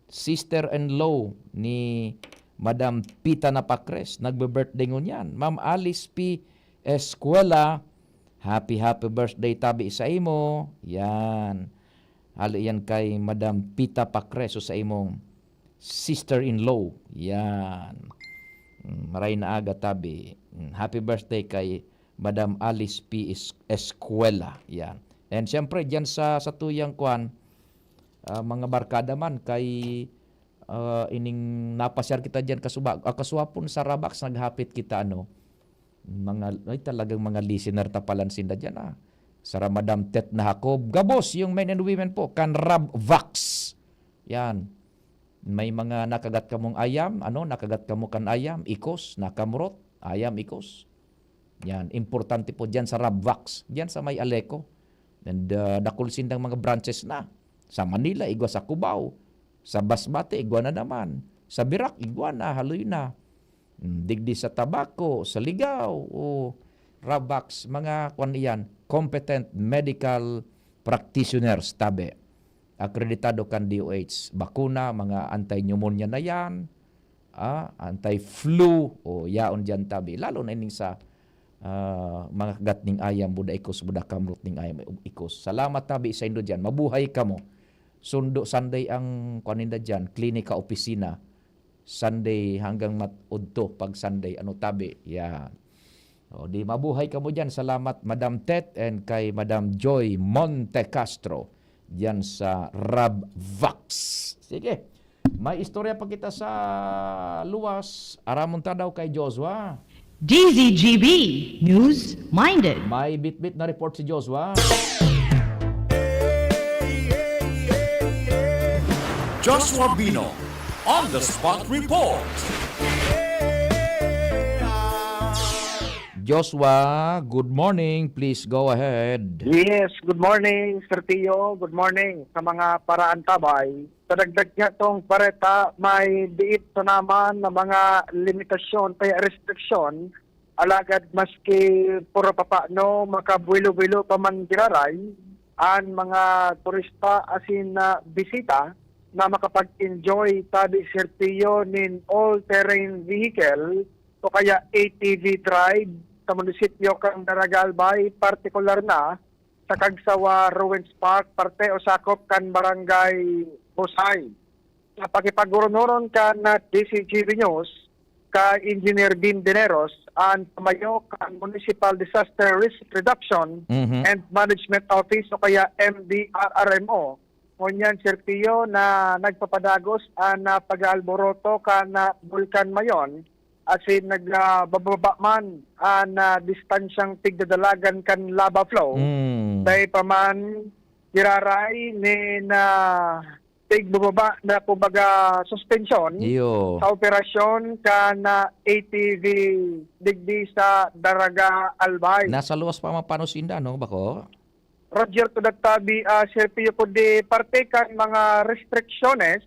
Sister-in-law ni Madam Pita Napakres, nagbe-birthday ngunyan. Ma'am Alice P. Escuela, happy, happy birthday tabi sa imo. Yan. Hali yan kay Madam Pita Pakres o sa imong sister-in-law. Yan. Mm, maray na aga, tabi. Mm, happy birthday kay Madam Alice P. Es-, Escuela. Yan. And siyempre, dyan sa, sa tuyang kwan, ah, mga barkada man, kay, ah, ining napasyar kita dyan, kasuba-, ah, kasuwapon sa Rabax, naghapit kita, ano, mga, ay, talagang mga listener ta palan sinda dyan, ah. Sara Madam Tet na Jacob. Gabos yung men and women po, kan Rab Vax. Yan. May mga nakagat kamong ayam, ano, nakagat kamo kan ayam, ikos, nakamurot, ayam, ikos. Yan, importante po dyan sa Rab Vax, dyan sa may Aleco. And, ah, dakul sindang mga branches na. Sa Manila, igwa sa Cubao. Sa Basbate, igwa na naman. Sa Virac, igwa na, haloy na. Mm, digdi sa Tabaco, sa Ligao, o Rab Vax, mga kwan iyan, competent medical practitioners, tabi. Akreditado kan D O H, bakuna, mga anti-pneumonia na yan, ah, anti-flu, o yaon dyan, tabi. Lalo na ining sa, ah, mga kagat ning ayam, buda ikos, buda kamrot ning ayam, ikos. Salamat, tabi, sa indo dyan. Mabuhay kamo. Sundo, Sunday ang, kwan ninda dyan, klinika, opisina. Sunday hanggang mat-, udto pag Sunday, ano, tabi. Yan. O, di mabuhay kamo dyan. Salamat, Madam Tet, and kay Madam Joy Montecastro, dyan sa Rabvax. Sige. May istorya pa kita sa luwas. Aramon ta daw kay Joshua. D Z G B News Minded. May bitbit na report si Joshua. Joshua Bino on the spot report. Joshua, good morning. Please go ahead. Yes, good morning, Sir Tio. Good morning sa mga paraantabay. Sa dagdag niya tong bareta, may diit sa naman na mga limitasyon kaya restriksyon. Alagad maski puro papano, makabuwilo-buwilo pa man giraray, an mga turista asin na bisita na makapag-enjoy tabi Sir Tio nin all-terrain vehicle o kaya A T V drive sa munisipyo kan Daraga Albay, partikular na sa Kagsawa Ruins Park, parte o sakop kan Barangay Busay. Sa pakipagurunhuron kan D Z G B News, ka Engineer Dean Dineros, an pamayo kan Municipal Disaster Risk Reduction Mhm. and Management Office o kaya M D R R M O, ngunyan Sir Tio, na nagpapadagos an ah, pag-aalboroto kan ah, Bulkan Mayon asin nagbababa man an ah, distansyang tigdadalagan kan lava flow. Mm. Dai pa man giraray nin ah, tigbababa na, kumbaga, suspensyon Iyo. sa operasyon kan ah, A T V digdi sa Daraga Albay. Nasa luwas pa mapanos inda, no, bako? Roger, to that tabi, ah, Sir Pio, kundi parte kan mga restriksyonnes,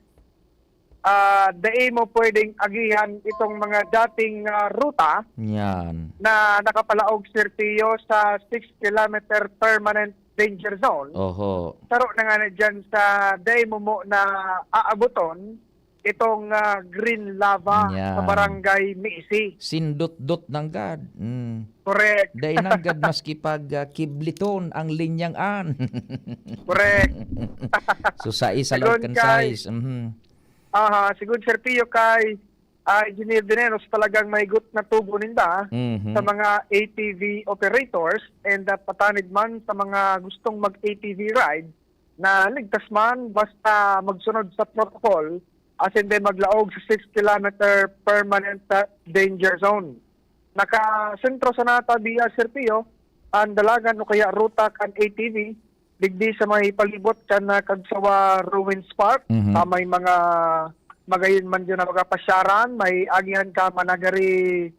ah, dai mo pwedeng agihan itong mga dating ah, ruta Yan. na nakapalaog, Sir Pio, sa six kilometer permanent danger zone. Oho. Saro na nga na dyan sa dai mo mo na aaboton itong ah, green lava Yan. sa barangay Miisi. Sindot-dot nanggad. Mm. Correct. Dai nanggad maski pag ah, kibliton ang linyang an. Correct. So, sais sa Sigon kan kay- sais. Mhm. Aha, sigon Sir Pio kay ah, Engineer Dineros, talagang mahigot na tubo ninda Mhm. sa mga A T V operators and ah, patanid man sa mga gustong mag-A T V ride na ligtas man basta magsunod sa protocol asin din maglaog sa six kilometer permanent ah, danger zone. Nakasentro sa natabi, ah, Sir Pio, ang dalagan o kaya ruta kan A T V digdi sa may palibot kan ah, Kagsawa Ruins Park. Mhm. Ah, may mga magayon man dyan na mga pasyaran, may agihan ka managari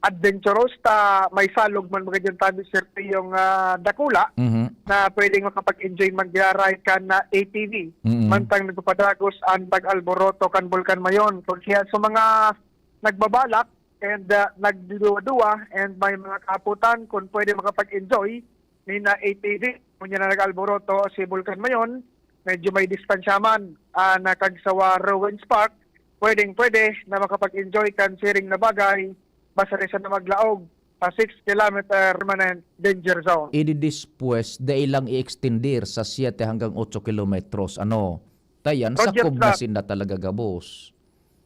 adventurous, ta may salog man mga dyan tabi, Sir Pio, nga dakula Mhm. na pwedeng makapag-enjoy man giraray kan na A T V. Mhm. Mantang nagpapadagos ang pag-alboroto kan Bulkan Mayon. Kung kaya sa mga nagbabalak and uh, nagduduwa-duwa and may mga kaputan, kung pwede makapag-enjoy, ni na A T V, kung yan na nag-alboroto si Bulkan Mayon, medyo may distansya man ah, na Kagsawa Ruins Park, pwedeng pwede na makapag-enjoy kan siring na bagay, basta rin sa na maglaog sa six kilometer permanent danger zone. Ididispues, dai lang i-extender sa siyete hanggang otso kilometros. Ano? Tayan, Roger sakob na that. Sinda talaga gabos.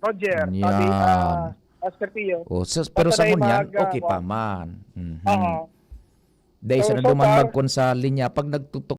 Roger, sabi, ah, Yan. Oscar Pio. Oh, sa, pero Basta sa na yung ngunyan, mag, ah, okay pa kuwan. man. Mhm. Aha. Dahil So, sa so nanduman far, magkon sa linya, pag nagtutok